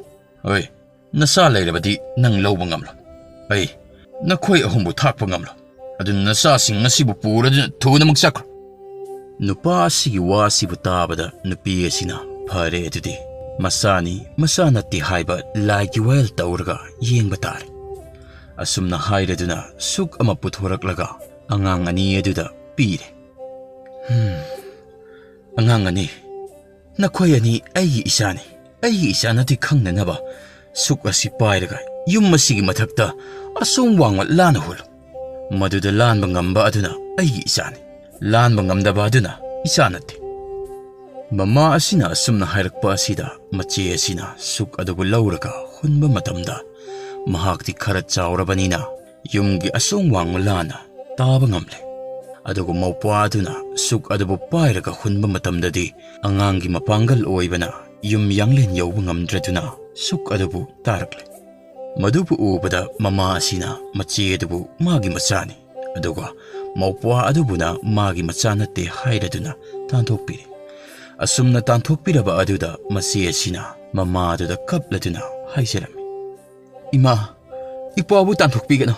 ꯑꯩ, ꯅꯆꯥ ꯂꯩꯔꯕꯗꯤ ꯅꯪ ꯂꯧꯕ ꯉꯝꯂꯣꯏ꯫ ꯑꯩ, ꯅꯈꯣꯏ ꯑꯍꯨꯝꯕꯨ ꯊꯥꯛꯄ ꯉꯝꯂꯣꯏ꯫ ꯑꯗꯨꯅ ꯅꯆꯥꯁꯤꯡ ꯑꯁꯤꯕꯨ ꯄꯨꯔꯗꯨꯅ ꯊꯨꯅꯃꯛ ꯆꯠꯈ꯭ꯔꯣ꯫" ꯅꯨꯄꯥ ꯑꯁꯤꯒꯤ ꯋꯥ ꯑꯁꯤꯕꯨ ꯇꯥꯕꯗ ꯅꯨꯄꯤ ꯑꯁꯤꯅ, "ꯐꯔꯦ ꯑꯗꯨꯗꯤ, ꯃꯆꯥꯅꯤ ꯃꯆꯥ ꯅꯠꯇꯦ ꯍꯥꯏꯕ ꯂꯥꯏꯒꯤ ꯋꯥꯌꯦꯜ ꯇꯧꯔꯒ ꯌꯦꯡꯕ ꯇꯥꯔꯦ꯫" ꯑꯁꯨꯝꯅ ꯍꯥꯏꯔꯗꯨꯅ ꯁꯨꯛ ꯑꯃ ꯄꯨꯊꯣꯔꯛꯂꯒ ꯑꯉꯥꯡ ꯑꯅꯤ ꯑꯗꯨꯗ ꯄꯤꯔꯦ꯫ "ꯍꯝ, ꯑꯉꯥꯡ ꯑꯅꯤ, ꯅꯈꯣꯏ ꯑꯅꯤ ꯑꯩꯒꯤ ꯏꯆꯥꯅꯤ꯫ ꯑꯩꯒꯤ ꯏꯆꯥ ꯅꯠꯇꯦ ꯈꯪꯅꯅꯕ ꯁꯨꯛ ꯑꯁꯤ ꯄꯥꯏꯔꯒ ꯌꯨꯝ ꯑꯁꯤꯒꯤ ꯃꯊꯛꯇ ꯑꯁꯣꯝ ꯋꯥꯡꯃ ꯂꯥꯟꯅ ꯍꯨꯜꯂꯨ꯫ ꯃꯗꯨꯗ ꯂꯥꯟꯕ ꯉꯝꯕ ꯑꯗꯨꯅ ꯑꯩꯒꯤ ꯏꯆꯥꯅꯤ꯫ ꯂꯥꯟꯕ ꯉꯝꯗꯕ ꯑꯗꯨꯅ ꯏꯆꯥ ꯅꯠꯇꯦ꯫" ꯃꯃꯥ ꯑꯁꯤꯅ ꯑꯁꯨꯝꯅ ꯍꯥꯏꯔꯛꯄ ꯑꯁꯤꯗ ꯃꯆꯦ ꯑꯁꯤꯅ ꯁꯨꯛ ꯑꯗꯨꯕꯨ ꯂꯧꯔꯒ ꯍꯨꯟꯕ ꯃꯇꯝꯗ ꯃꯍꯥꯛꯇꯤ ꯈꯔ ꯆꯥꯎꯔꯕꯅꯤꯅ ꯌꯨꯝꯒꯤ ꯑꯁꯣꯡ ꯋꯥꯡꯃ ꯂꯥꯟꯅ ꯇꯥꯕ ꯉꯝꯂꯦ꯫ ꯑꯗꯨꯒ ꯃꯧꯄ꯭ꯋꯥ ꯑꯗꯨꯅ ꯁꯨꯛ ꯑꯗꯨꯕꯨ ꯄꯥꯏꯔꯒ ꯍꯨꯟꯕ ꯃꯇꯝꯗꯗꯤ ꯑꯉꯥꯡꯒꯤ ꯃꯄꯥꯡꯒꯜ ꯑꯣꯏꯕꯅ ꯌꯨꯝ ꯌꯥꯡꯂꯦꯟ ꯌꯧꯕ ꯉꯝꯗ꯭ꯔꯗꯨꯅ ꯁꯨꯛ ꯑꯗꯨꯕꯨ ꯇꯥꯔꯛꯂꯦ꯫ ꯃꯗꯨꯕꯨ ꯎꯕꯗ ꯃꯃꯥ ꯑꯁꯤꯅ ꯃꯆꯦ ꯑꯗꯨꯕꯨ ꯃꯥꯒꯤ ꯃꯆꯥꯅꯤ, ꯑꯗꯨꯒ ꯃꯧꯄ꯭ꯋꯥ ꯑꯗꯨꯕꯨꯅ ꯃꯥꯒꯤ ꯃꯆꯥ ꯅꯠꯇꯦ ꯍꯥꯏꯔꯗꯨꯅ ꯇꯥꯟꯊꯣꯛꯄꯤꯔꯦ꯫ ꯑꯁꯨꯝꯅ ꯇꯥꯟꯊꯣꯛꯄꯤꯔꯕ ꯑꯗꯨꯗ ꯃꯆꯦ ꯑꯁꯤꯅ ꯃꯃꯥ ꯑꯗꯨꯗ ꯀꯞꯂꯗꯨꯅ ꯍꯥꯏꯖꯔꯝꯃꯤ, "ꯏꯃꯥ, ꯏꯄ꯭ꯋꯥꯕꯨ ꯇꯥꯟꯊꯣꯛꯄꯤꯒꯅꯨ꯫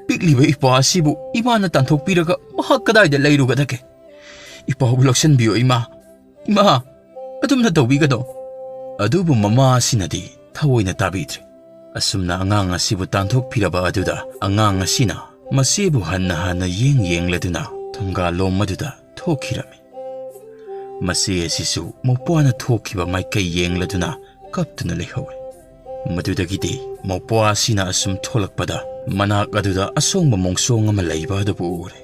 ꯄꯤꯛꯂꯤꯕ ꯏꯄ꯭ꯋꯥ ꯑꯁꯤꯕꯨ ꯏꯃꯥꯅ ꯇꯥꯟꯊꯣꯛꯄꯤꯔꯒ ꯃꯍꯥꯛ ꯀꯗꯥꯏꯗ ꯂꯩꯔꯨꯒꯗꯒꯦ? ꯏꯄ꯭ꯋꯥꯕꯨ ꯂꯧꯁꯤꯟꯕꯤꯌꯨ ꯏꯃꯥ꯫ ꯏꯃꯥ!" ꯑꯗꯨꯝꯅ ꯇꯧꯕꯤꯒꯅꯨ꯫ ꯑꯗꯨꯕꯨ ꯃꯃꯥ ꯑꯁꯤꯅꯗꯤ ꯊꯑꯣꯏꯅ ꯇꯥꯕꯤꯗ꯭ꯔꯦ꯫ ꯑꯁꯨꯝꯅ ꯑꯉꯥꯡ ꯑꯁꯤꯕꯨ ꯇꯥꯟꯊꯣꯛꯄꯤꯔꯕ ꯑꯗꯨꯗ ꯑꯉꯥꯡ ꯑꯁꯤꯅ ꯃꯆꯦꯕꯨ ꯍꯟꯅ ꯍꯟꯅ ꯌꯦꯡ ꯌꯦꯡꯂꯗꯨꯅ ꯊꯣꯡꯒꯥꯜꯂꯣꯝ ꯑꯗꯨꯗ ꯊꯣꯛꯈꯤꯔꯝꯃꯤ꯫ ꯃꯆꯦ ꯑꯁꯤꯁꯨ ꯃꯧꯄ꯭ꯋꯥꯅ ꯊꯣꯛꯈꯤꯕ ꯃꯥꯏꯀꯩ ꯌꯦꯡꯂꯗꯨꯅ ꯀꯞꯇꯨꯅ ꯂꯩꯍꯧꯔꯦ꯫ ꯃꯗꯨꯗꯒꯤꯗꯤ ꯃꯧꯄ꯭ꯋꯥ ꯑꯁꯤꯅ ꯑꯁꯨꯝ ꯊꯣꯛꯂꯛꯄꯗ ꯃꯅꯥꯛ ꯑꯗꯨꯗ ꯑꯁꯣꯡꯕ ꯃꯣꯡꯁꯣꯡ ꯑꯃ ꯂꯩꯕ ꯑꯗꯨꯕꯨ ꯎꯔꯦ꯫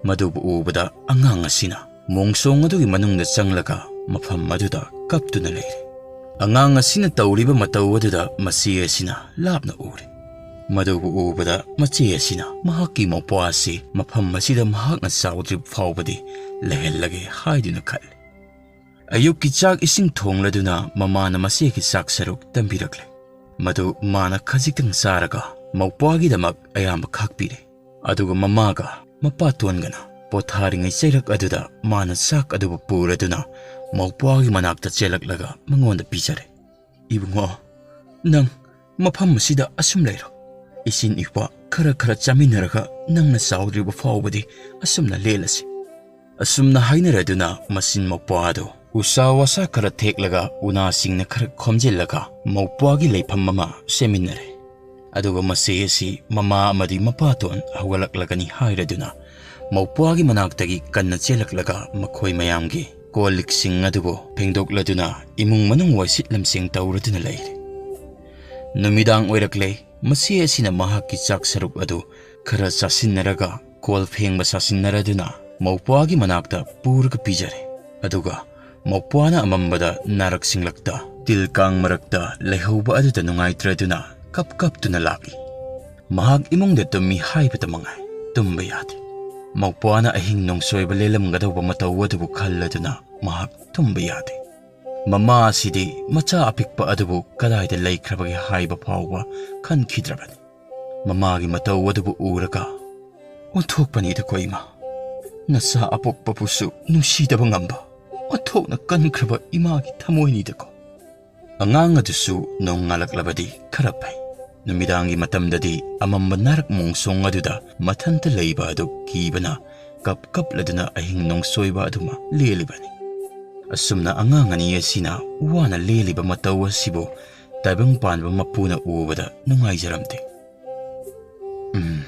ꯃꯗꯨꯕꯨ ꯎꯕꯗ ꯑꯉꯥꯡ ꯑꯁꯤꯅ ꯃꯣꯡꯁꯣꯡ ꯑꯗꯨꯒꯤ ꯃꯅꯨꯡꯗ ꯆꯪꯂꯒ ꯃꯐꯝ ꯑꯗꯨꯗ ꯀꯞꯇꯨꯅ ꯂꯩꯔꯦ꯫ ꯑꯉꯥꯡ ꯑꯁꯤꯅ ꯇꯧꯔꯤꯕ ꯃꯇꯧ ꯑꯗꯨꯗ ꯃꯆꯦ ꯑꯁꯤꯅ ꯂꯥꯞꯅ ꯎꯔꯦ꯫ ꯃꯗꯨꯕꯨ ꯎꯕꯗ ꯃꯆꯦ ꯑꯁꯤꯅ ꯃꯍꯥꯛꯀꯤ ꯃꯧꯄ꯭ꯋꯥ ꯑꯁꯤ ꯃꯐꯝ ꯑꯁꯤꯗ ꯃꯍꯥꯛꯅ ꯆꯥꯎꯗ꯭ꯔꯤꯕ ꯐꯥꯎꯕꯗꯤ ꯂꯩꯍꯜꯂꯒꯦ ꯍꯥꯏꯗꯨꯅ ꯈꯜꯂꯤ꯫ ꯑꯌꯨꯛꯀꯤ ꯆꯥꯛ ꯏꯁꯤꯡ ꯊꯣꯡꯂꯗꯨꯅ ꯃꯃꯥꯅ ꯃꯆꯦꯒꯤ ꯆꯥꯛ ꯁꯔꯨꯛ ꯇꯝꯕꯤꯔꯛꯂꯦ꯫ ꯃꯗꯨ ꯃꯥꯅ ꯈꯖꯤꯛꯇꯪ ꯆꯥꯔꯒ ꯃꯧꯄ꯭ꯋꯥꯒꯤꯗꯃꯛ ꯑꯌꯥꯝꯕ ꯈꯥꯛꯄꯤꯔꯦ꯫ ꯑꯗꯨꯒ ꯃꯃꯥꯒ ꯃꯄꯥꯇꯣꯟꯒꯅ ꯄꯣꯊꯥꯔꯤꯉꯩ ꯆꯩꯔꯛ ꯑꯗꯨꯗ ꯃꯥꯅ ꯆꯥꯛ ꯑꯗꯨꯕꯨ ꯄꯨꯔꯗꯨꯅ ꯃꯧꯄ꯭ꯋꯥꯒꯤ ꯃꯅꯥꯛꯇ ꯆꯦꯜꯂꯛꯂꯒ ꯃꯉꯣꯟꯗ ꯄꯤꯖꯔꯦ꯫ "ꯏꯕꯨꯡꯉꯣ, ꯅꯪ ꯃꯐꯝ ꯑꯁꯤꯗ ꯑꯁꯨꯝ ꯂꯩꯔꯣ꯫ ꯏꯆꯤꯟ ꯏꯄ꯭ꯋꯥ ꯈꯔ ꯈꯔ ꯆꯥꯃꯤꯟꯅꯔꯒ ꯅꯪꯅ ꯆꯥꯎꯗ꯭ꯔꯤꯕ ꯐꯥꯎꯕꯗꯤ ꯑꯁꯨꯝꯅ ꯂꯦꯜꯂꯁꯤ꯫" ꯑꯁꯨꯝꯅ ꯍꯥꯏꯅꯔꯗꯨꯅ ꯃꯆꯤꯟ ꯃꯧꯄ꯭ꯋꯥ ꯑꯗꯨ ꯎꯁꯥ ꯋꯥꯁꯥ ꯈꯔ ꯊꯦꯛꯂꯒ ꯎꯅꯥꯁꯤꯡꯅ ꯈꯔ ꯈꯣꯝꯖꯤꯜꯂꯒ ꯃꯧꯄ꯭ꯋꯥꯒꯤ ꯂꯩꯐꯝ ꯑꯃ ꯁꯦꯝꯃꯤꯟꯅꯔꯦ꯫ ꯑꯗꯨꯒ ꯃꯆꯦ ꯑꯁꯤ ꯃꯃꯥ ꯑꯃꯗꯤ ꯃꯄꯥꯇꯣꯟ ꯍꯧꯒꯠꯂꯛꯂꯒꯅꯤ ꯍꯥꯏꯔꯗꯨꯅ ꯃꯧꯄ꯭ꯋꯥꯒꯤ ꯃꯅꯥꯛꯇꯒꯤ ꯀꯟꯅ ꯆꯦꯜꯂꯛꯂꯒ ꯃꯈꯣꯏ ꯃꯌꯥꯝꯒꯤ ꯀꯣꯜ ꯂꯤꯛꯁꯤꯡ ꯑꯗꯨꯕꯨ ꯐꯦꯡꯗꯣꯛꯂꯗꯨꯅ ꯏꯃꯨꯡ ꯃꯅꯨꯡ ꯋꯥꯏꯁꯤꯠ ꯂꯝꯁꯦꯡ ꯇꯧꯔꯗꯨꯅ ꯂꯩꯔꯦ꯫ ꯅꯨꯃꯤꯗꯥꯡ ꯑꯣꯏꯔꯛꯂꯦ꯫ ꯃꯆꯦ ꯑꯁꯤꯅ ꯃꯍꯥꯛꯀꯤ ꯆꯥꯛ ꯁꯔꯨꯛ ꯑꯗꯨ ꯈꯔ ꯆꯥꯁꯤꯟꯅꯔꯒ ꯀꯣꯜ ꯐꯦꯡꯕ ꯆꯥꯁꯤꯟꯅꯔꯗꯨꯅ ꯃꯧꯄ꯭ꯋꯥꯒꯤ ꯃꯅꯥꯛꯇ ꯄꯨꯔꯒ ꯄꯤꯖꯔꯦ꯫ ꯑꯗꯨꯒ ꯃꯧꯄ꯭ꯋꯥꯅ ꯑꯃꯝꯕꯗ ꯅꯥꯔꯛ ꯁꯤꯡꯂꯛꯇ ꯇꯤꯜ ꯀꯥꯡ ꯃꯔꯛꯇ ꯂꯩꯍꯧꯕ ꯑꯗꯨꯗ ꯅꯨꯡꯉꯥꯏꯇ꯭ꯔꯗꯨꯅ ꯀꯞ ꯀꯞꯇꯨꯅ ꯂꯥꯛꯏ꯫ ꯃꯍꯥꯛ ꯏꯃꯨꯡꯗ ꯇꯨꯝꯃꯤ ꯍꯥꯏꯕꯇ ꯃꯉꯥꯏ, ꯇꯨꯝꯕ ꯌꯥꯗꯦ꯫ ꯃꯧꯄ꯭ꯋꯥꯅ ꯑꯍꯤꯡ ꯅꯣꯡꯁꯣꯏꯕ ꯂꯦꯜꯂꯝꯒꯗꯧꯕ ꯃꯇꯧ ꯑꯗꯨꯕꯨ ꯈꯜꯂꯗꯨꯅ ꯃꯍꯥꯛ ꯇꯨꯝꯕ ꯌꯥꯗꯦ꯫ ꯃꯃꯥ ꯑꯁꯤꯗꯤ ꯃꯆꯥ ꯑꯄꯤꯛꯄ ꯑꯗꯨꯕꯨ ꯀꯗꯥꯏꯗ ꯂꯩꯈ꯭ꯔꯕꯒꯦ ꯍꯥꯏꯕ ꯐꯥꯎꯕ ꯈꯟꯈꯤꯗ꯭ꯔꯕꯅꯤ꯫ ꯃꯃꯥꯒꯤ ꯃꯇꯧ ꯑꯗꯨꯕꯨ ꯎꯔꯒ, "ꯑꯣꯟꯊꯣꯛꯄꯅꯤꯗꯀꯣ ꯏꯃꯥ, ꯅꯆꯥ ꯑꯄꯣꯛꯄꯕꯨꯁꯨ ꯅꯨꯡꯁꯤꯗꯕ ꯉꯝꯕ ꯑꯣꯟꯊꯣꯛꯅ ꯀꯟꯈ꯭ꯔꯕ ꯏꯃꯥꯒꯤ ꯊꯃꯣꯏꯅꯤꯗꯀꯣ"꯫ ꯑꯉꯥꯡ ꯑꯗꯨꯁꯨ ꯅꯣꯡꯉꯥꯜꯂꯛꯂꯕꯗꯤ ꯈꯔ ꯐꯩ꯫ ꯅꯨꯃꯤꯗꯥꯡꯒꯤ ꯃꯇꯝꯗꯗꯤ ꯑꯃꯝꯕ ꯅꯥꯔꯛ ꯃꯣꯡꯁꯣꯡ ꯑꯗꯨꯗ ꯃꯊꯟꯇ ꯂꯩꯕ ꯑꯗꯨ ꯀꯤꯕꯅ ꯀꯞ ꯀꯞꯂꯗꯨꯅ ꯑꯍꯤꯡ ꯅꯣꯡꯁꯣꯏꯕ ꯑꯗꯨꯃꯛ ꯂꯦꯜꯂꯤꯕꯅꯤ꯫ ꯑꯁꯨꯝꯅ ꯑꯉꯥꯡ ꯑꯅꯤ ꯑꯁꯤꯅ ꯋꯥꯅ ꯂꯦꯜꯂꯤꯕ ꯃꯇꯧ ꯑꯁꯤꯕꯨ ꯇꯥꯏꯕꯪ ꯄꯥꯟꯕ ꯃꯄꯨꯅ ꯎꯕꯗ ꯅꯨꯡꯉꯥꯏꯖꯔꯝꯗꯦ꯫ "ꯎꯝ,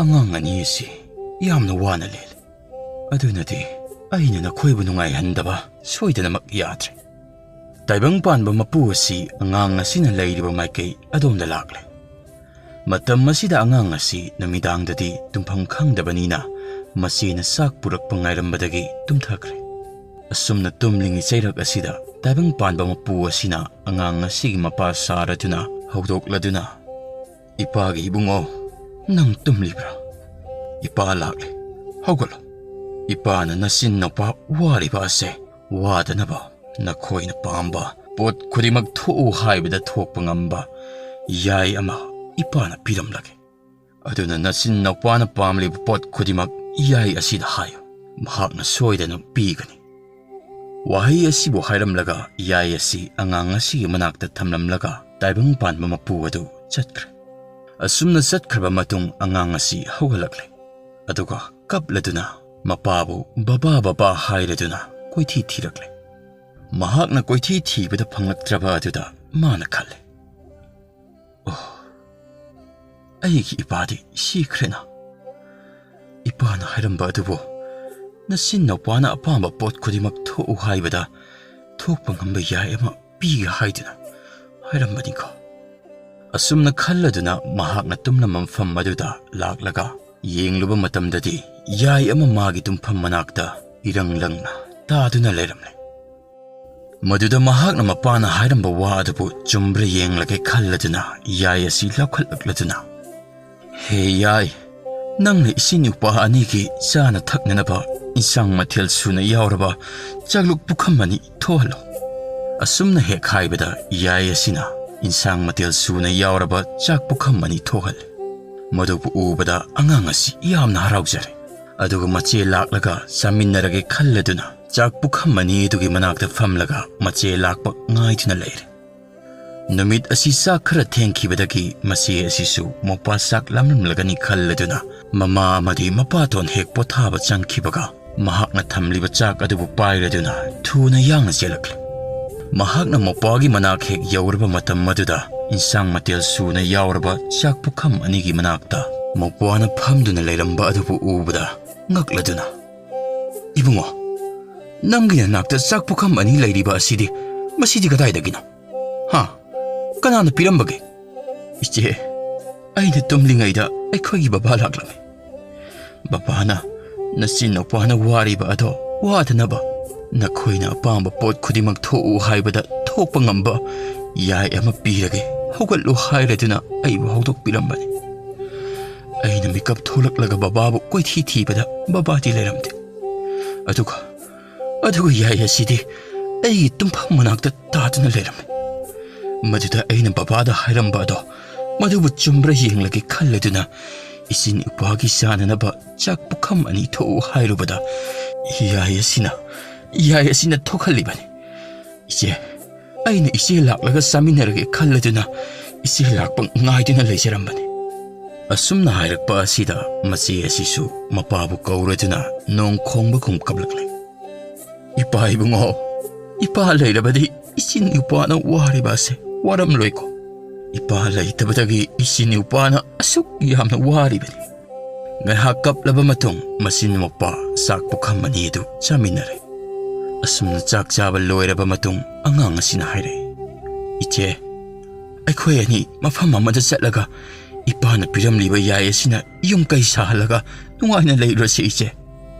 ꯑꯉꯥꯡ ꯑꯅꯤ ꯑꯁꯤ ꯌꯥꯝꯅ ꯋꯥꯅ ꯂꯦꯜꯂꯤ꯫ ꯑꯗꯨꯅꯗꯤ ꯑꯩꯅ ꯅꯈꯣꯏꯕꯨ ꯅꯨꯡꯉꯥꯏꯍꯟꯗꯕ ꯁꯣꯏꯗꯅꯃꯛ ꯌꯥꯗ꯭ꯔꯦ"꯫ ꯇꯥꯏꯕꯪ ꯄꯥꯟꯕ ꯃꯄꯨ ꯑꯁꯤ ꯑꯉꯥꯡ ꯑꯁꯤꯅ ꯂꯩꯔꯤꯕ ꯃꯥꯏꯀꯩ ꯑꯗꯣꯝꯗ ꯂꯥꯛꯂꯦ꯫ ꯃꯇꯝ ꯑꯁꯤꯗ ꯑꯉꯥꯡ ꯑꯁꯤ ꯅꯨꯃꯤꯗꯥꯡꯗꯗꯤ ꯇꯨꯝꯐꯝ ꯈꯪꯗꯕꯅꯤꯅ ꯃꯆꯦꯅ ꯆꯥꯛ ꯄꯨꯔꯛꯄ ꯉꯥꯏꯔꯝꯕꯗꯒꯤ ꯇꯨꯝꯊꯈ꯭ꯔꯦ꯫ ꯑꯁꯨꯝꯅ ꯇꯨꯝꯂꯤꯉꯩ ꯆꯩꯔꯛ ꯑꯁꯤꯗ ꯇꯥꯏꯕꯪ ꯄꯥꯟꯕ ꯃꯄꯨ ꯑꯁꯤꯅ ꯑꯉꯥꯡ ꯑꯁꯤꯒꯤ ꯃꯄꯥ ꯁꯥꯔꯗꯨꯅ ꯍꯧꯗꯣꯛꯂꯗꯨꯅ, "ꯏꯄꯥꯒꯤ ꯏꯕꯨꯡꯉꯣ, ꯅꯪ ꯇꯨꯝꯂꯤꯕ꯭ꯔꯥ? ꯏꯄꯥ ꯂꯥꯛꯂꯦ, ꯍꯧꯒꯠꯂꯣ꯫ ꯏꯄꯥꯅ ꯅꯆꯤꯟ ꯅꯨꯄꯥ ꯋꯥꯔꯤꯕ ꯑꯁꯦ ꯋꯥꯗꯅꯕ ꯅꯈꯣꯏꯅ ꯄꯥꯝꯕ ꯄꯣꯠ ꯈꯨꯗꯤꯡꯃꯛ ꯊꯣꯛꯎ ꯍꯥꯏꯕꯗ ꯊꯣꯛꯄ ꯉꯝꯕ ꯌꯥꯏ ꯑꯃ ꯏꯄꯥꯅ ꯄꯤꯔꯝꯂꯒꯦ꯫ ꯑꯗꯨꯅ ꯅꯆꯤꯟ ꯅꯨꯄꯥꯅ ꯄꯥꯝꯂꯤꯕ ꯄꯣꯠ ꯈꯨꯗꯤꯡꯃꯛ ꯌꯥꯏ ꯑꯁꯤꯗ ꯍꯥꯏꯌꯨ, ꯃꯍꯥꯛꯅ ꯁꯣꯏꯗꯅ ꯄꯤꯒꯅꯤ"꯫ ꯋꯥꯍꯩ ꯑꯁꯤꯕꯨ ꯍꯥꯏꯔꯝꯂꯒ ꯌꯥꯏ ꯑꯁꯤ ꯑꯉꯥꯡ ꯑꯁꯤꯒꯤ ꯃꯅꯥꯛꯇ ꯊꯝꯂꯝꯂꯒ ꯇꯥꯏꯕꯪ ꯄꯥꯟꯕ ꯃꯄꯨ ꯑꯗꯨ ꯆꯠꯈ꯭ꯔꯦ꯫ ꯑꯁꯨꯝꯅ ꯆꯠꯈ꯭ꯔꯕ ꯃꯇꯨꯡ ꯑꯉꯥꯡ ꯑꯁꯤ ꯍꯧꯒꯠꯂꯛꯂꯦ꯫ ꯑꯗꯨꯒ ꯀꯞꯂꯗꯨꯅ ꯃꯄꯥꯕꯨ "ꯕꯕꯥ, ꯕꯕꯥ" ꯍꯥꯏꯔꯗꯨꯅ ꯀꯣꯏꯊꯤ ꯊꯤꯔꯛꯂꯦ꯫ ꯃꯍꯥꯛꯅ ꯀꯣꯏꯊꯤ ꯊꯤꯕꯗ ꯐꯪꯂꯛꯇ꯭ꯔꯕ ꯑꯗꯨꯗ ꯃꯥꯅ ꯈꯜꯂꯦ, "ꯑꯣ, ꯑꯩꯒꯤ ꯏꯄꯥꯗꯤ ꯁꯤꯈ꯭ꯔꯦꯅ꯫ ꯏꯄꯥꯅ ꯍꯥꯏꯔꯝꯕ ꯑꯗꯨꯕꯨ ꯅꯆꯤꯟ ꯅꯨꯄꯥꯅ ꯑꯄꯥꯝꯕ ꯄꯣꯠ ꯈꯨꯗꯤꯡꯃꯛ ꯊꯣꯛꯎ ꯍꯥꯏꯕꯗ ꯊꯣꯛꯄ ꯉꯝꯕ ꯌꯥꯏ ꯑꯃ ꯄꯤꯒꯦ ꯍꯥꯏꯗꯨꯅ ꯍꯥꯏꯔꯝꯕꯅꯤꯀꯣ"꯫ ꯑꯁꯨꯝꯅ ꯈꯜꯂꯗꯨꯅ ꯃꯍꯥꯛꯅ ꯇꯨꯝꯂꯝꯕ ꯃꯐꯝ ꯑꯗꯨꯗ ꯂꯥꯛꯂꯒ ꯌꯦꯡꯂꯨꯕ ꯃꯇꯝꯗꯗꯤ ꯌꯥꯏ ꯑꯃ ꯃꯥꯒꯤ ꯇꯨꯝꯐꯝ ꯃꯅꯥꯛꯇ ꯏꯔꯪ ꯂꯪꯅ ꯇꯥꯗꯨꯅ ꯂꯩꯔꯝꯂꯦ꯫ ꯃꯗꯨꯗ ꯃꯍꯥꯛꯅ ꯃꯄꯥꯅ ꯍꯥꯏꯔꯝꯕ ꯋꯥ ꯑꯗꯨꯕꯨ ꯆꯨꯝꯕ꯭ꯔꯥ ꯌꯦꯡꯂꯒꯦ ꯈꯜꯂꯗꯨꯅ ꯌꯥꯏ ꯑꯁꯤ ꯂꯧꯈꯠꯂꯛꯂꯗꯨꯅ, "ꯍꯦ ꯌꯥꯏ, ꯅꯪꯅ ꯏꯆꯤꯟ ꯏꯎꯄꯥ ꯑꯅꯤꯒꯤ ꯆꯥꯅ ꯊꯛꯅꯅꯕ ꯏꯟꯁꯥꯡ ꯃꯊꯦꯜ ꯁꯨꯅ ꯌꯥꯎꯔꯕ ꯆꯥꯛꯂꯨꯛ ꯄꯨꯈꯝ ꯑꯅꯤ ꯊꯣꯛꯍꯜꯂꯣ꯫" ꯑꯁꯨꯝꯅ ꯍꯦꯛ ꯍꯥꯏꯕꯗ ꯌꯥꯏ ꯑꯁꯤꯅ ꯏꯟꯁꯥꯡ ꯃꯊꯦꯜ ꯁꯨꯅ ꯌꯥꯎꯔꯕ ꯆꯥꯛ ꯄꯨꯈꯝ ꯑꯅꯤ ꯊꯣꯛꯍꯜꯂꯤ꯫ ꯃꯗꯨꯕꯨ ꯎꯕꯗ ꯑꯉꯥꯡ ꯑꯁꯤ ꯌꯥꯝꯅ ꯍꯔꯥꯎꯖꯔꯦ꯫ ꯑꯗꯨꯒ ꯃꯆꯦ ꯂꯥꯛꯂꯒ ꯆꯥꯃꯤꯟꯅꯔꯒꯦ ꯈꯜꯂꯗꯨꯅ ꯆꯥꯛ ꯄꯨꯈꯝ ꯑꯅꯤ ꯑꯗꯨꯒꯤ ꯃꯅꯥꯛꯇ ꯐꯝꯂꯒ ꯃꯆꯦ ꯂꯥꯛꯄ ꯉꯥꯏꯗꯨꯅ ꯂꯩꯔꯦ꯫ ꯅꯨꯃꯤꯠ ꯑꯁꯤ ꯆꯥꯛ ꯈꯔ ꯊꯦꯡꯈꯤꯕꯗꯒꯤ ꯃꯆꯦ ꯑꯁꯤꯁꯨ ꯃꯄꯥ ꯆꯥꯛ ꯂꯥꯝꯂꯝꯂꯒꯅꯤ ꯈꯜꯂꯗꯨꯅ ꯃꯃꯥ ꯑꯃꯗꯤ ꯃꯄꯥꯇꯣꯟ ꯍꯦꯛ ꯄꯣꯊꯥꯕ ꯆꯪꯈꯤꯕꯒ ꯃꯍꯥꯛꯅ ꯊꯝꯂꯤꯕ ꯆꯥꯛ ꯑꯗꯨꯕꯨ ꯄꯥꯏꯔꯗꯨꯅ ꯊꯨꯅ ꯌꯥꯡꯅ ꯆꯦꯜꯂꯛꯂꯦ꯫ ꯃꯍꯥꯛꯅ ꯃꯄꯥꯒꯤ ꯃꯅꯥꯛ ꯍꯦꯛ ꯌꯧꯔꯕ ꯃꯇꯝ ꯑꯗꯨꯗ ꯏꯟꯁꯥꯡ ꯃꯊꯦꯜ ꯁꯨꯅ ꯌꯥꯎꯔꯕ ꯆꯥꯛ ꯄꯨꯈꯝ ꯑꯅꯤꯒꯤ ꯃꯅꯥꯛꯇ ꯃꯄꯥꯅ ꯐꯝꯗꯨꯅ ꯂꯩꯔꯝꯕ ꯑꯗꯨꯕꯨ ꯎꯕꯗ ꯉꯛꯂꯗꯨꯅ, "ꯏꯕꯨꯡꯉꯣ, ꯅꯪꯒꯤ ꯅꯅꯥꯛꯇ ꯆꯥꯛ ꯄꯨꯈꯝ ꯑꯅꯤ ꯂꯩꯔꯤꯕ ꯑꯁꯤꯗꯤ, ꯃꯁꯤꯗꯤ ꯀꯗꯥꯏꯗꯒꯤꯅꯣ? ꯍꯥ? ꯀꯅꯥꯅ ꯄꯤꯔꯝꯕꯒꯦ?" "ꯏꯆꯦ, ꯑꯩꯅ ꯇꯨꯝꯂꯤꯉꯩꯗ ꯑꯩꯈꯣꯏꯒꯤ ꯕꯕꯥ ꯂꯥꯛꯂꯝꯃꯤ꯫ ꯕꯕꯥꯅ ꯅꯆꯤꯟ ꯅꯨꯄꯥꯅ ꯋꯥꯔꯤꯕ ꯑꯗꯣ ꯋꯥꯗꯅꯕ ꯅꯈꯣꯏꯅ ꯑꯄꯥꯝꯕ ꯄꯣꯠ ꯈꯨꯗꯤꯡꯃꯛ ꯊꯣꯛꯎ ꯍꯥꯏꯕꯗ ꯊꯣꯛꯄ ꯉꯝꯕ ꯌꯥꯏ ꯑꯃ ꯄꯤꯔꯒꯦ, ꯍꯧꯒꯠꯂꯨ ꯍꯥꯏꯔꯗꯨꯅ ꯑꯩꯕꯨ ꯍꯧꯗꯣꯛꯄꯤꯔꯝꯕꯅꯤ꯫ ꯑꯩꯅ ꯃꯤꯀꯞ ꯊꯣꯛꯂꯛꯂꯒ ꯕꯕꯥꯕꯨ ꯀꯣꯏꯊꯤ ꯊꯤꯕꯗ ꯕꯕꯥꯗꯤ ꯂꯩꯔꯝꯗꯦ꯫ ꯑꯗꯨꯒ, ꯑꯗꯨꯒ ꯌꯥꯏ ꯑꯁꯤꯗꯤ ꯑꯩꯒꯤ ꯇꯨꯝꯐꯝ ꯃꯅꯥꯛꯇ ꯇꯥꯗꯨꯅ ꯂꯩꯔꯝꯃꯤ꯫ ꯃꯗꯨꯗ ꯑꯩꯅ ꯕꯕꯥꯗ ꯍꯥꯏꯔꯝꯕ ꯑꯗꯣ ꯃꯗꯨꯕꯨ ꯆꯨꯝꯕ꯭ꯔꯥ ꯌꯦꯡꯂꯒꯦ ꯈꯜꯂꯗꯨꯅ ꯏꯆꯤꯟ ꯏꯄꯥꯒꯤ ꯆꯥꯅꯅꯕ ꯆꯥꯛ ꯄꯨꯈꯝ ꯑꯅꯤ ꯊꯣꯛꯎ ꯍꯥꯏꯔꯨꯕꯗ ꯌꯥꯏ ꯑꯁꯤꯅ, ꯌꯥꯏ ꯑꯁꯤꯅ ꯊꯣꯛꯍꯜꯂꯤꯕꯅꯤ꯫ ꯏꯆꯦ, ꯑꯩꯅ ꯏꯆꯦ ꯂꯥꯛꯂꯒ ꯆꯥꯃꯤꯟꯅꯔꯒꯦ ꯈꯜꯂꯗꯨꯅ ꯏꯆꯦ ꯂꯥꯛꯄ ꯉꯥꯏꯗꯨꯅ ꯂꯩꯖꯔꯝꯕꯅꯤ꯫" ꯑꯁꯨꯝꯅ ꯍꯥꯏꯔꯛꯄ ꯑꯁꯤꯗ ꯃꯆꯦ ꯑꯁꯤꯁꯨ ꯃꯄꯥꯕꯨ ꯀꯧꯔꯗꯨꯅ ꯅꯣꯡ ꯈꯣꯡꯕꯒꯨꯝ ꯀꯞꯂꯛꯂꯦ꯫ "ꯏꯄꯥ ꯏꯕꯨꯡꯉꯣ, ꯏꯄꯥ ꯂꯩꯔꯕꯗꯤ ꯏꯆꯤꯟ ꯏꯎꯄꯥꯅ ꯋꯥꯔꯤꯕ ꯑꯁꯦ ꯋꯥꯔꯝꯂꯣꯏꯀꯣ꯫ ꯏꯄꯥ ꯂꯩꯇꯕꯗꯒꯤ ꯏꯆꯤꯟ ꯏꯎꯄꯥꯅ ꯑꯁꯨꯛ ꯌꯥꯝꯅ ꯋꯥꯔꯤꯕꯅꯤ꯫" ꯉꯥꯏꯍꯥꯛ ꯀꯞꯂꯕ ꯃꯇꯨꯡ ꯃꯆꯤꯟ ꯃꯧꯄꯥ ꯆꯥꯛ ꯄꯨꯈꯝ ꯑꯅꯤ ꯑꯗꯨ ꯆꯥꯃꯤꯟꯅꯔꯦ꯫ ꯑꯁꯨꯝꯅ ꯆꯥꯛ ꯆꯥꯕ ꯂꯣꯏꯔꯕ ꯃꯇꯨꯡ ꯑꯉꯥꯡ ꯑꯁꯤꯅ ꯍꯥꯏꯔꯛꯏ, "ꯏꯆꯦ, ꯑꯩꯈꯣꯏ ꯑꯅꯤ ꯃꯐꯝ ꯑꯃꯗ ꯆꯠꯂꯒ ꯏꯄꯥꯅ ꯄꯤꯔꯝꯂꯤꯕ ꯌꯥꯏ ꯑꯁꯤꯅ ꯌꯨꯝ ꯀꯩ ꯁꯥꯍꯜꯂꯒ ꯅꯨꯡꯉꯥꯏꯅ ꯂꯩꯔꯨꯔꯁꯤ ꯏꯆꯦ꯫"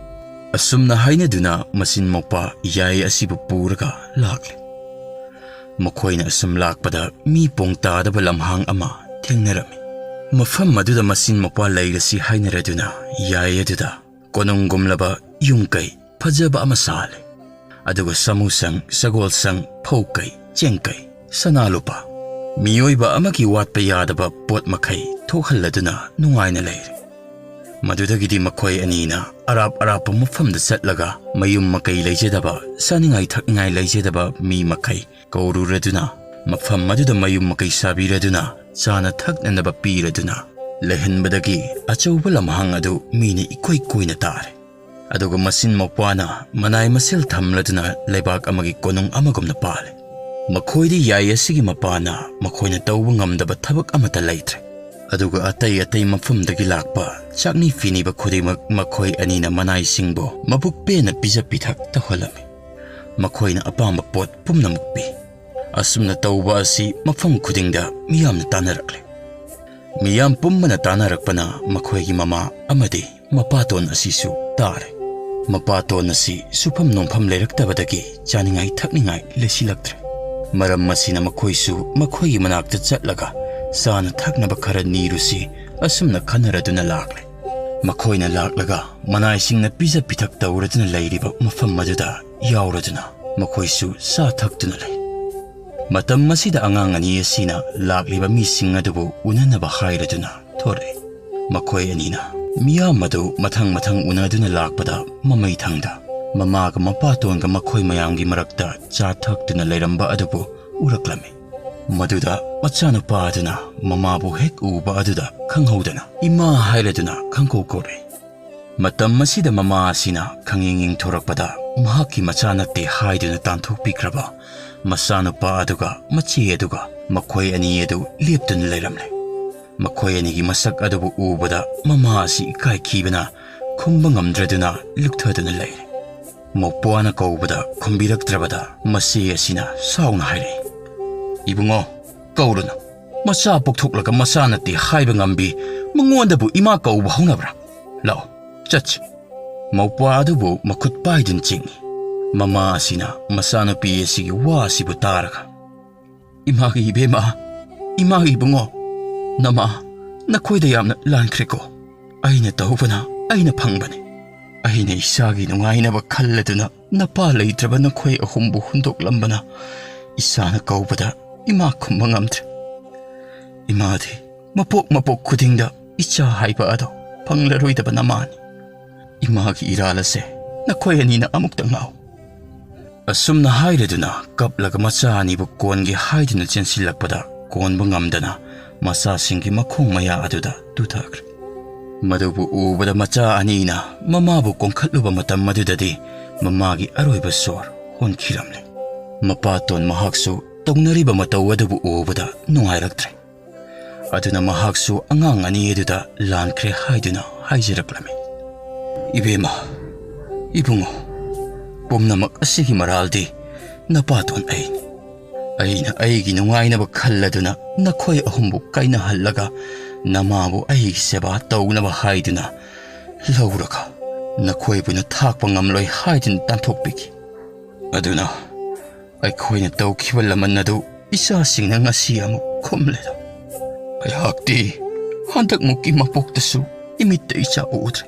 ꯑꯁꯨꯝꯅ ꯍꯥꯏꯅꯗꯨꯅ ꯃꯆꯤꯟ ꯃꯧꯄ꯭ꯋꯥ ꯌꯥꯏ ꯑꯁꯤꯕꯨ ꯄꯨꯔꯒ ꯂꯥꯛꯂꯦ꯫ ꯃꯈꯣꯏꯅ ꯑꯁꯨꯝ ꯂꯥꯛꯄꯗ ꯃꯤ ꯄꯣꯡ ꯇꯥꯗꯕ ꯂꯝꯍꯥꯡ ꯑꯃ ꯊꯦꯡꯅꯔꯝꯃꯤ꯫ ꯃꯐꯝ ꯑꯗꯨꯗ ꯃꯆꯤꯟ ꯃꯧꯄ꯭ꯋꯥ ꯂꯩꯔꯁꯤ ꯍꯥꯏꯅꯔꯗꯨꯅ ꯌꯥꯏ ꯑꯗꯨꯗ ꯀꯣꯅꯨꯡꯒꯨꯝꯂꯕ ꯌꯨꯝ ꯀꯩ ꯐꯖꯕ ꯑꯃ ꯁꯥꯍꯜꯂꯦ꯫ ꯑꯗꯨꯒ ꯁꯥꯃꯨꯁꯪ, ꯁꯒꯣꯜꯁꯪ, ꯐꯧ ꯀꯩ, ꯆꯦꯡ ꯀꯩ, ꯁꯅꯥ ꯂꯨꯄꯥ, ꯃꯤꯑꯣꯏꯕ ꯑꯃꯒꯤ ꯋꯥꯠꯄ ꯌꯥꯗꯕ ꯄꯣꯠ ꯃꯈꯩ ꯊꯣꯛꯍꯜꯂꯗꯨꯅ ꯅꯨꯡꯉꯥꯏꯅ ꯂꯩꯔꯦ꯫ ꯃꯗꯨꯗꯒꯤꯗꯤ ꯃꯈꯣꯏ ꯑꯅꯤꯅ ꯑꯔꯥꯞ ꯑꯔꯥꯞꯄ ꯃꯐꯝꯗ ꯆꯠꯂꯒ ꯃꯌꯨꯝ ꯃꯀꯩ ꯂꯩꯖꯗꯕ, ꯆꯥꯅꯤꯡꯉꯥꯏ ꯊꯛꯅꯤꯡꯉꯥꯏ ꯂꯩꯖꯗꯕ ꯃꯤ ꯃꯈꯩ ꯀꯧꯔꯨꯔꯗꯨꯅ ꯃꯐꯝ ꯑꯗꯨꯗ ꯃꯌꯨꯝ ꯃꯀꯩ ꯁꯥꯕꯤꯔꯗꯨꯅ ꯆꯥꯅ ꯊꯛꯅꯅꯕ ꯄꯤꯔꯗꯨꯅ ꯂꯩꯍꯟꯕꯗꯒꯤ ꯑꯆꯧꯕ ꯂꯝꯍꯥꯡ ꯑꯗꯨ ꯃꯤꯅ ꯏꯀꯣꯏ ꯀꯣꯏꯅ ꯇꯥꯔꯦ꯫ ꯑꯗꯨꯒ ꯃꯆꯤꯟ ꯃꯧꯄ꯭ꯋꯥꯅ ꯃꯅꯥꯏ ꯃꯁꯦꯜ ꯊꯝꯂꯗꯨꯅ ꯂꯩꯕꯥꯛ ꯑꯃꯒꯤ ꯀꯣꯅꯨꯡ ꯑꯃꯒꯨꯝꯅ ꯄꯥꯜꯂꯦ꯫ ꯃꯈꯣꯏꯗꯤ ꯌꯥꯏ ꯑꯁꯤꯒꯤ ꯃꯄꯥꯅ ꯃꯈꯣꯏꯅ ꯇꯧꯕ ꯉꯝꯗꯕ ꯊꯕꯛ ꯑꯃꯠꯇ ꯂꯩꯇ꯭ꯔꯦ꯫ ꯑꯗꯨꯒ ꯑꯇꯩ ꯑꯇꯩ ꯃꯐꯝꯗꯒꯤ ꯂꯥꯛꯄ ꯆꯥꯛꯅꯤ ꯐꯤꯅꯤꯕ ꯈꯨꯗꯤꯡꯃꯛ ꯃꯈꯣꯏ ꯑꯅꯤꯅ ꯃꯅꯥꯏꯁꯤꯡꯕꯨ ꯃꯕꯨꯛ ꯄꯦꯟꯅ ꯄꯤꯖ ꯄꯤꯊꯛ ꯇꯧꯍꯜꯂꯝꯃꯤ꯫ ꯃꯈꯣꯏꯅ ꯑꯄꯥꯝꯕ ꯄꯣꯠ ꯄꯨꯝꯅꯃꯛ ꯄꯤ꯫ ꯑꯁꯨꯝꯅ ꯇꯧꯕ ꯑꯁꯤ ꯃꯐꯝ ꯈꯨꯗꯤꯡꯗ ꯃꯤꯌꯥꯝꯅ ꯇꯥꯟꯅꯔꯛꯂꯦ꯫ ꯃꯤꯌꯥꯝ ꯄꯨꯝꯕꯅ ꯇꯥꯟꯅꯔꯛꯄꯅ ꯃꯈꯣꯏꯒꯤ ꯃꯃꯥ ꯑꯃꯗꯤ ꯃꯄꯥꯇꯣꯟ ꯑꯁꯤꯁꯨ ꯇꯥꯔꯦ꯫ ꯃꯄꯥꯇꯣꯟ ꯑꯁꯤ ꯁꯨꯐꯝ ꯅꯣꯝꯐꯝ ꯂꯩꯔꯛꯇꯕꯗꯒꯤ ꯆꯥꯅꯤꯡꯉꯥꯏ ꯊꯛꯅꯤꯡꯉꯥꯏ ꯂꯩꯁꯤꯜꯂꯛꯇ꯭ꯔꯦ꯫ ꯃꯔꯝ ꯑꯁꯤꯅ ꯃꯈꯣꯏꯁꯨ ꯃꯈꯣꯏꯒꯤ ꯃꯅꯥꯛꯇ ꯆꯠꯂꯒ ꯆꯥꯅ ꯊꯛꯅꯕ ꯈꯔ ꯅꯤꯔꯨꯁꯤ ꯑꯁꯨꯝꯅ ꯈꯟꯅꯔꯗꯨꯅ ꯂꯥꯛꯂꯦ꯫ ꯃꯈꯣꯏꯅ ꯂꯥꯛꯂꯒ ꯃꯅꯥꯏꯁꯤꯡꯅ ꯄꯤꯖ ꯄꯤꯊꯛ ꯇꯧꯔꯗꯨꯅ ꯂꯩꯔꯤꯕ ꯃꯐꯝ ꯑꯗꯨꯗ ꯌꯥꯎꯔꯗꯨꯅ ꯃꯈꯣꯏꯁꯨ ꯆꯥ ꯊꯛꯇꯨꯅ ꯂꯩ꯫ ꯃꯇꯝ ꯑꯁꯤꯗ ꯑꯉꯥꯡ ꯑꯅꯤ ꯑꯁꯤꯅ ꯂꯥꯛꯂꯤꯕ ꯃꯤꯁꯤꯡ ꯑꯗꯨꯕꯨ ꯎꯅꯅꯕ ꯍꯥꯏꯔꯗꯨꯅ ꯊꯣꯔꯛꯏ꯫ ꯃꯈꯣꯏ ꯑꯅꯤꯅ ꯃꯤꯌꯥꯝ ꯑꯗꯨ ꯃꯊꯪ ꯃꯊꯪ ꯎꯅꯗꯨꯅ ꯂꯥꯛꯄꯗ ꯃꯃꯩ ꯊꯪꯗ ꯃꯃꯥꯒ ꯃꯄꯥꯇꯣꯟꯒ ꯃꯈꯣꯏ ꯃꯌꯥꯝꯒꯤ ꯃꯔꯛꯇ ꯆꯥ ꯊꯛꯇꯨꯅ ꯂꯩꯔꯝꯕ ꯑꯗꯨꯕꯨ ꯎꯔꯛꯂꯝꯃꯤ꯫ ꯃꯗꯨꯗ ꯃꯆꯥꯅꯨꯄꯥ ꯑꯗꯨꯅ ꯃꯃꯥꯕꯨ ꯍꯦꯛ ꯎꯕ ꯑꯗꯨꯗ ꯈꯪꯍꯧꯗꯅ "ꯏꯃꯥ" ꯍꯥꯏꯔꯗꯨꯅ ꯈꯪꯀꯧ ꯀꯧꯔꯛꯏ꯫ ꯃꯇꯝ ꯑꯁꯤꯗ ꯃꯃꯥ ꯑꯁꯤꯅ ꯈꯪꯌꯦꯡ ꯌꯦꯡꯊꯣꯔꯛꯄꯗ ꯃꯍꯥꯛꯀꯤ ꯃꯆꯥ ꯅꯠꯇꯦ ꯍꯥꯏꯗꯨꯅ ꯇꯥꯟꯊꯣꯛꯄꯤꯈ꯭ꯔꯕ ꯃꯆꯥꯅꯨꯄꯥ ꯑꯗꯨꯒ ꯃꯆꯦ ꯑꯗꯨꯒ ꯃꯈꯣꯏ ꯑꯅꯤ ꯑꯗꯨ ꯂꯦꯞꯇꯨꯅ ꯂꯩꯔꯝꯂꯦ꯫ ꯃꯈꯣꯏ ꯑꯅꯤꯒꯤ ꯃꯁꯛ ꯑꯗꯨꯕꯨ ꯎꯕꯗ ꯃꯃꯥ ꯑꯁꯤ ꯏꯀꯥꯏꯈꯤꯕꯅ ꯈꯨꯝꯕ ꯉꯝꯗ꯭ꯔꯗꯨꯅ ꯂꯨꯞꯊꯗꯨꯅ ꯂꯩꯔꯦ꯫ ꯃꯧꯄ꯭ꯋꯥꯅ ꯀꯧꯕꯗ ꯈꯨꯝꯕꯤꯔꯛꯇ꯭ꯔꯕꯗ ꯃꯆꯦ ꯑꯁꯤꯅ ꯁꯥꯎꯅ ꯍꯥꯏꯔꯛꯏ, "ꯏꯕꯨꯡꯉꯣ, ꯀꯧꯔꯨꯅꯨ꯫ ꯃꯆꯥ ꯄꯣꯛꯊꯣꯛꯂꯒ ꯃꯆꯥ ꯅꯠꯇꯦ ꯍꯥꯏꯕ ꯉꯝꯕꯤ ꯃꯉꯣꯟꯗꯕꯨ ꯏꯃꯥ ꯀꯧꯕ ꯍꯧꯅꯕ꯭ꯔꯥ? ꯂꯥꯛꯑꯣ, ꯆꯠꯁꯤ꯫" ꯃꯧꯄ꯭ꯋꯥ ꯑꯗꯨꯕꯨ ꯃꯈꯨꯠ ꯄꯥꯏꯗꯨꯅ ꯆꯤꯡꯏ꯫ ꯃꯃꯥ ꯑꯁꯤꯅ ꯃꯆꯥꯅꯨꯄꯤ ꯑꯁꯤꯒꯤ ꯋꯥ ꯑꯁꯤꯕꯨ ꯇꯥꯔꯒ, "ꯏꯃꯥꯒꯤ ꯏꯕꯦꯝꯃ, ꯏꯃꯥꯒꯤ ꯏꯕꯨꯡꯉꯣ, ꯅꯃꯥ, ꯅꯈꯣꯏꯗ ꯌꯥꯝꯅ ꯂꯥꯟꯈ꯭ꯔꯦꯀꯣ꯫ ꯑꯩꯅ ꯇꯧꯕꯅ ꯑꯩꯅ ꯐꯪꯕꯅꯤ꯫ ꯑꯩꯅ ꯏꯆꯥꯒꯤ ꯅꯨꯡꯉꯥꯏꯅꯕ ꯈꯜꯂꯗꯨꯅ ꯅꯄꯥ ꯂꯩꯇ꯭ꯔꯕ ꯅꯈꯣꯏ ꯑꯍꯨꯝꯕꯨ ꯍꯨꯟꯗꯣꯛꯂꯝꯕꯅ ꯏꯆꯥꯅ ꯀꯧꯕꯗ ꯏꯃꯥ ꯈꯨꯝꯕ ꯉꯝꯗ꯭ꯔꯦ꯫ ꯏꯃꯥꯗꯤ ꯃꯄꯣꯛ ꯃꯄꯣꯛ ꯈꯨꯗꯤꯡꯗ ꯏꯆꯥ ꯍꯥꯏꯕ ꯑꯗꯣ ꯐꯪꯂꯔꯣꯏꯗꯕ ꯅꯃꯥꯅꯤ꯫ ꯏꯃꯥꯒꯤ ꯏꯔꯥꯜ ꯑꯁꯦ ꯅꯈꯣꯏ ꯑꯅꯤꯅ ꯑꯃꯨꯛꯇ ꯉꯥꯎ꯫" ꯑꯁꯨꯝꯅ ꯍꯥꯏꯔꯗꯨꯅ ꯀꯞꯂꯒ ꯃꯆꯥ ꯑꯅꯤꯕꯨ ꯀꯣꯟꯒꯦ ꯍꯥꯏꯗꯨꯅ ꯆꯦꯟꯁꯤꯜꯂꯛꯄꯗ ꯀꯣꯟꯕ ꯉꯝꯗꯅ ꯃꯆꯥꯁꯤꯡꯒꯤ ꯃꯈꯣꯡ ꯃꯌꯥ ꯑꯗꯨꯗ ꯇꯨꯊꯈ꯭ꯔꯦ꯫ ꯃꯗꯨꯕꯨ ꯎꯕꯗ ꯃꯆꯥ ꯑꯅꯤꯅ ꯃꯃꯥꯕꯨ ꯀꯣꯟꯈꯠꯂꯨꯕ ꯃꯇꯝ ꯑꯗꯨꯗꯗꯤ ꯃꯃꯥꯒꯤ ꯑꯔꯣꯏꯕ ꯁꯣꯔ ꯍꯣꯟꯈꯤꯔꯝꯂꯦ꯫ ꯃꯄꯥꯇꯣꯟ ꯃꯍꯥꯛꯁꯨ ꯇꯧꯅꯔꯤꯕ ꯃꯇꯧ ꯑꯗꯨꯕꯨ ꯎꯕꯗ ꯅꯨꯡꯉꯥꯏꯔꯛꯇ꯭ꯔꯦ꯫ ꯑꯗꯨꯅ ꯃꯍꯥꯛꯁꯨ ꯑꯉꯥꯡ ꯑꯅꯤ ꯑꯗꯨꯗ ꯂꯥꯟꯈ꯭ꯔꯦ ꯍꯥꯏꯗꯨꯅ ꯍꯥꯏꯖꯔꯛꯂꯝꯃꯤ꯫ "ꯏꯕꯦꯝꯃ, ꯏꯕꯨꯡꯉꯣ, ꯄꯨꯝꯅꯃꯛ ꯑꯁꯤꯒꯤ ꯃꯔꯥꯜꯗꯤ ꯅꯄꯥꯇꯣꯟ ꯑꯩꯅꯤ꯫ ꯑꯩꯅ ꯑꯩꯒꯤ ꯅꯨꯡꯉꯥꯏꯅꯕ ꯈꯜꯂꯗꯨꯅ ꯅꯈꯣꯏ ꯑꯍꯨꯝꯕꯨ ꯀꯥꯏꯅꯍꯜꯂꯒ ꯅꯃꯥꯕꯨ ꯑꯩꯒꯤ ꯁꯦꯕꯥ ꯇꯧꯅꯕ ꯍꯥꯏꯗꯨꯅ ꯂꯧꯔꯒ ꯅꯈꯣꯏꯕꯨꯅ ꯊꯥꯛꯄ ꯉꯝꯂꯣꯏ ꯍꯥꯏꯗꯨꯅ ꯇꯥꯟꯊꯣꯛꯄꯤꯈꯤ꯫ ꯑꯗꯨꯅ ꯑꯩꯈꯣꯏꯅ ꯇꯧꯈꯤꯕ ꯂꯃꯟ ꯑꯗꯨ ꯏꯆꯥꯁꯤꯡꯅ ꯉꯁꯤ ꯑꯃꯨꯛ ꯈꯨꯝꯂꯦꯗꯣ꯫ ꯑꯩꯍꯥꯛꯇꯤ ꯍꯟꯗꯛꯃꯨꯛꯀꯤ ꯃꯄꯣꯛꯇꯁꯨ ꯏꯃꯤꯠꯇ ꯏꯆꯥ ꯎꯗ꯭ꯔꯦ꯫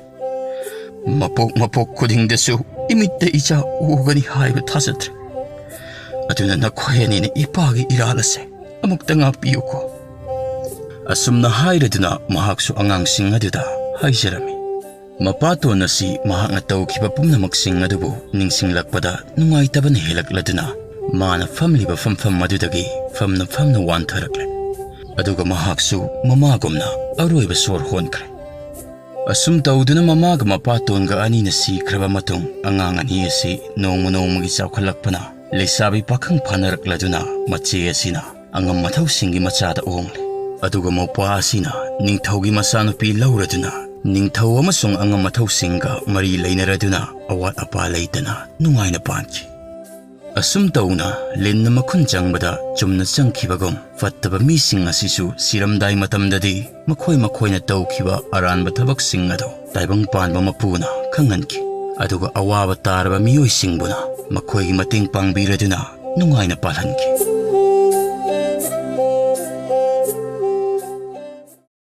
ꯃꯄꯣꯛ ꯃꯄꯣꯛ ꯈꯨꯗꯤꯡꯗꯁꯨ ꯏꯃꯤꯠꯇ ꯏꯆꯥ ꯎꯒꯅꯤ ꯍꯥꯏꯕ ꯊꯥꯖꯗ꯭ꯔꯦ꯫ ꯑꯗꯨꯅ ꯅꯈꯣꯏ ꯑꯅꯤꯅ ꯏꯄꯥꯒꯤ ꯏꯔꯥꯜ ꯑꯁꯦ ꯑꯃꯨꯛꯇ ꯉꯥꯛꯄꯤꯌꯨꯀꯣ꯫" ꯑꯁꯨꯝꯅ ꯍꯥꯏꯔꯗꯨꯅ ꯃꯍꯥꯛꯁꯨ ꯑꯉꯥꯡꯁꯤꯡ ꯑꯗꯨꯗ ꯍꯥꯏꯖꯔꯝꯃꯤ꯫ ꯃꯄꯥꯇꯣꯟ ꯑꯁꯤ ꯃꯍꯥꯛꯅ ꯇꯧꯈꯤꯕ ꯄꯨꯝꯅꯃꯛꯁꯤꯡ ꯑꯗꯨꯕꯨ ꯅꯤꯡꯁꯤꯡꯂꯛꯄꯗ ꯅꯨꯡꯉꯥꯏꯇꯕꯅ ꯍꯦꯜꯂꯛꯂꯗꯨꯅ ꯃꯥꯅ ꯐꯝꯂꯤꯕ ꯐꯝꯐꯝ ꯑꯗꯨꯗꯒꯤ ꯐꯝꯅ ꯐꯝꯅ ꯋꯥꯟꯊꯔꯛꯂꯦ꯫ ꯑꯗꯨꯒ ꯃꯍꯥꯛꯁꯨ ꯃꯃꯥꯒꯨꯝꯅ ꯑꯔꯣꯏꯕ ꯁꯣꯔ ꯍꯣꯟꯈ꯭ꯔꯦ꯫ ꯑꯁꯨꯝ ꯇꯧꯗꯨꯅ ꯃꯃꯥꯒ ꯃꯄꯥꯇꯣꯟꯒ ꯑꯅꯤꯅ ꯁꯤꯈ꯭ꯔꯕ ꯃꯇꯨꯡ ꯑꯉꯥꯡ ꯑꯅꯤ ꯑꯁꯤ ꯅꯣꯡꯃ ꯅꯣꯡꯃꯒꯤ ꯆꯥꯎꯈꯠꯂꯛꯄꯅ ꯂꯩꯁꯥꯕꯤ ꯄꯥꯈꯪ ꯐꯥꯅꯔꯛꯂꯗꯨꯅ ꯃꯆꯦ ꯑꯁꯤꯅ ꯑꯉꯝ ꯑꯊꯧꯁꯤꯡꯒꯤ ꯃꯆꯥꯗ ꯑꯣꯡꯂꯦ꯫ ꯑꯗꯨꯒ ꯃꯧꯄ꯭ꯋꯥ ꯑꯁꯤꯅ ꯅꯤꯡꯊꯧꯒꯤ ꯃꯆꯥꯅꯨꯄꯤ ꯂꯧꯔꯗꯨꯅ ꯅꯤꯡꯊꯧ ꯑꯃꯁꯨꯡ ꯑꯉꯝ ꯑꯊꯧꯁꯤꯡꯒ ꯃꯔꯤ ꯂꯩꯅꯔꯗꯨꯅ ꯑꯋꯥꯠ ꯑꯄꯥ ꯂꯩꯇꯅ ꯅꯨꯡꯉꯥꯏꯅ ꯄꯥꯟꯈꯤ꯫ ꯑꯁꯨꯝ ꯇꯧꯅ ꯂꯤꯟꯅ ꯃꯈꯨꯟ ꯆꯪꯕꯗ ꯆꯨꯝꯅ ꯆꯪꯈꯤꯕꯒꯨꯝ, ꯐꯠꯇꯕ ꯃꯤꯁꯤꯡ ꯑꯁꯤꯁꯨ ꯁꯤꯔꯝꯗꯥꯏ ꯃꯇꯝꯗꯗꯤ ꯃꯈꯣꯏ ꯃꯈꯣꯏꯅ ꯇꯧꯈꯤꯕ ꯑꯔꯥꯟꯕ ꯊꯕꯛꯁꯤꯡ ꯑꯗꯨ ꯇꯥꯏꯕꯪ ꯄꯥꯟꯕ ꯃꯄꯨꯅ ꯈꯪꯍꯟꯈꯤ꯫ ꯑꯗꯨꯒ ꯑꯋꯥꯕ ꯇꯥꯔꯕ ꯃꯤꯑꯣꯏꯁꯤꯡꯕꯨꯅ ꯃꯈꯣꯏꯒꯤ ꯃꯇꯦꯡ ꯄꯥꯡꯕꯤꯔꯗꯨꯅ ꯅꯨꯡꯉꯥꯏꯅ ꯄꯥꯜꯍꯟꯈꯤ꯫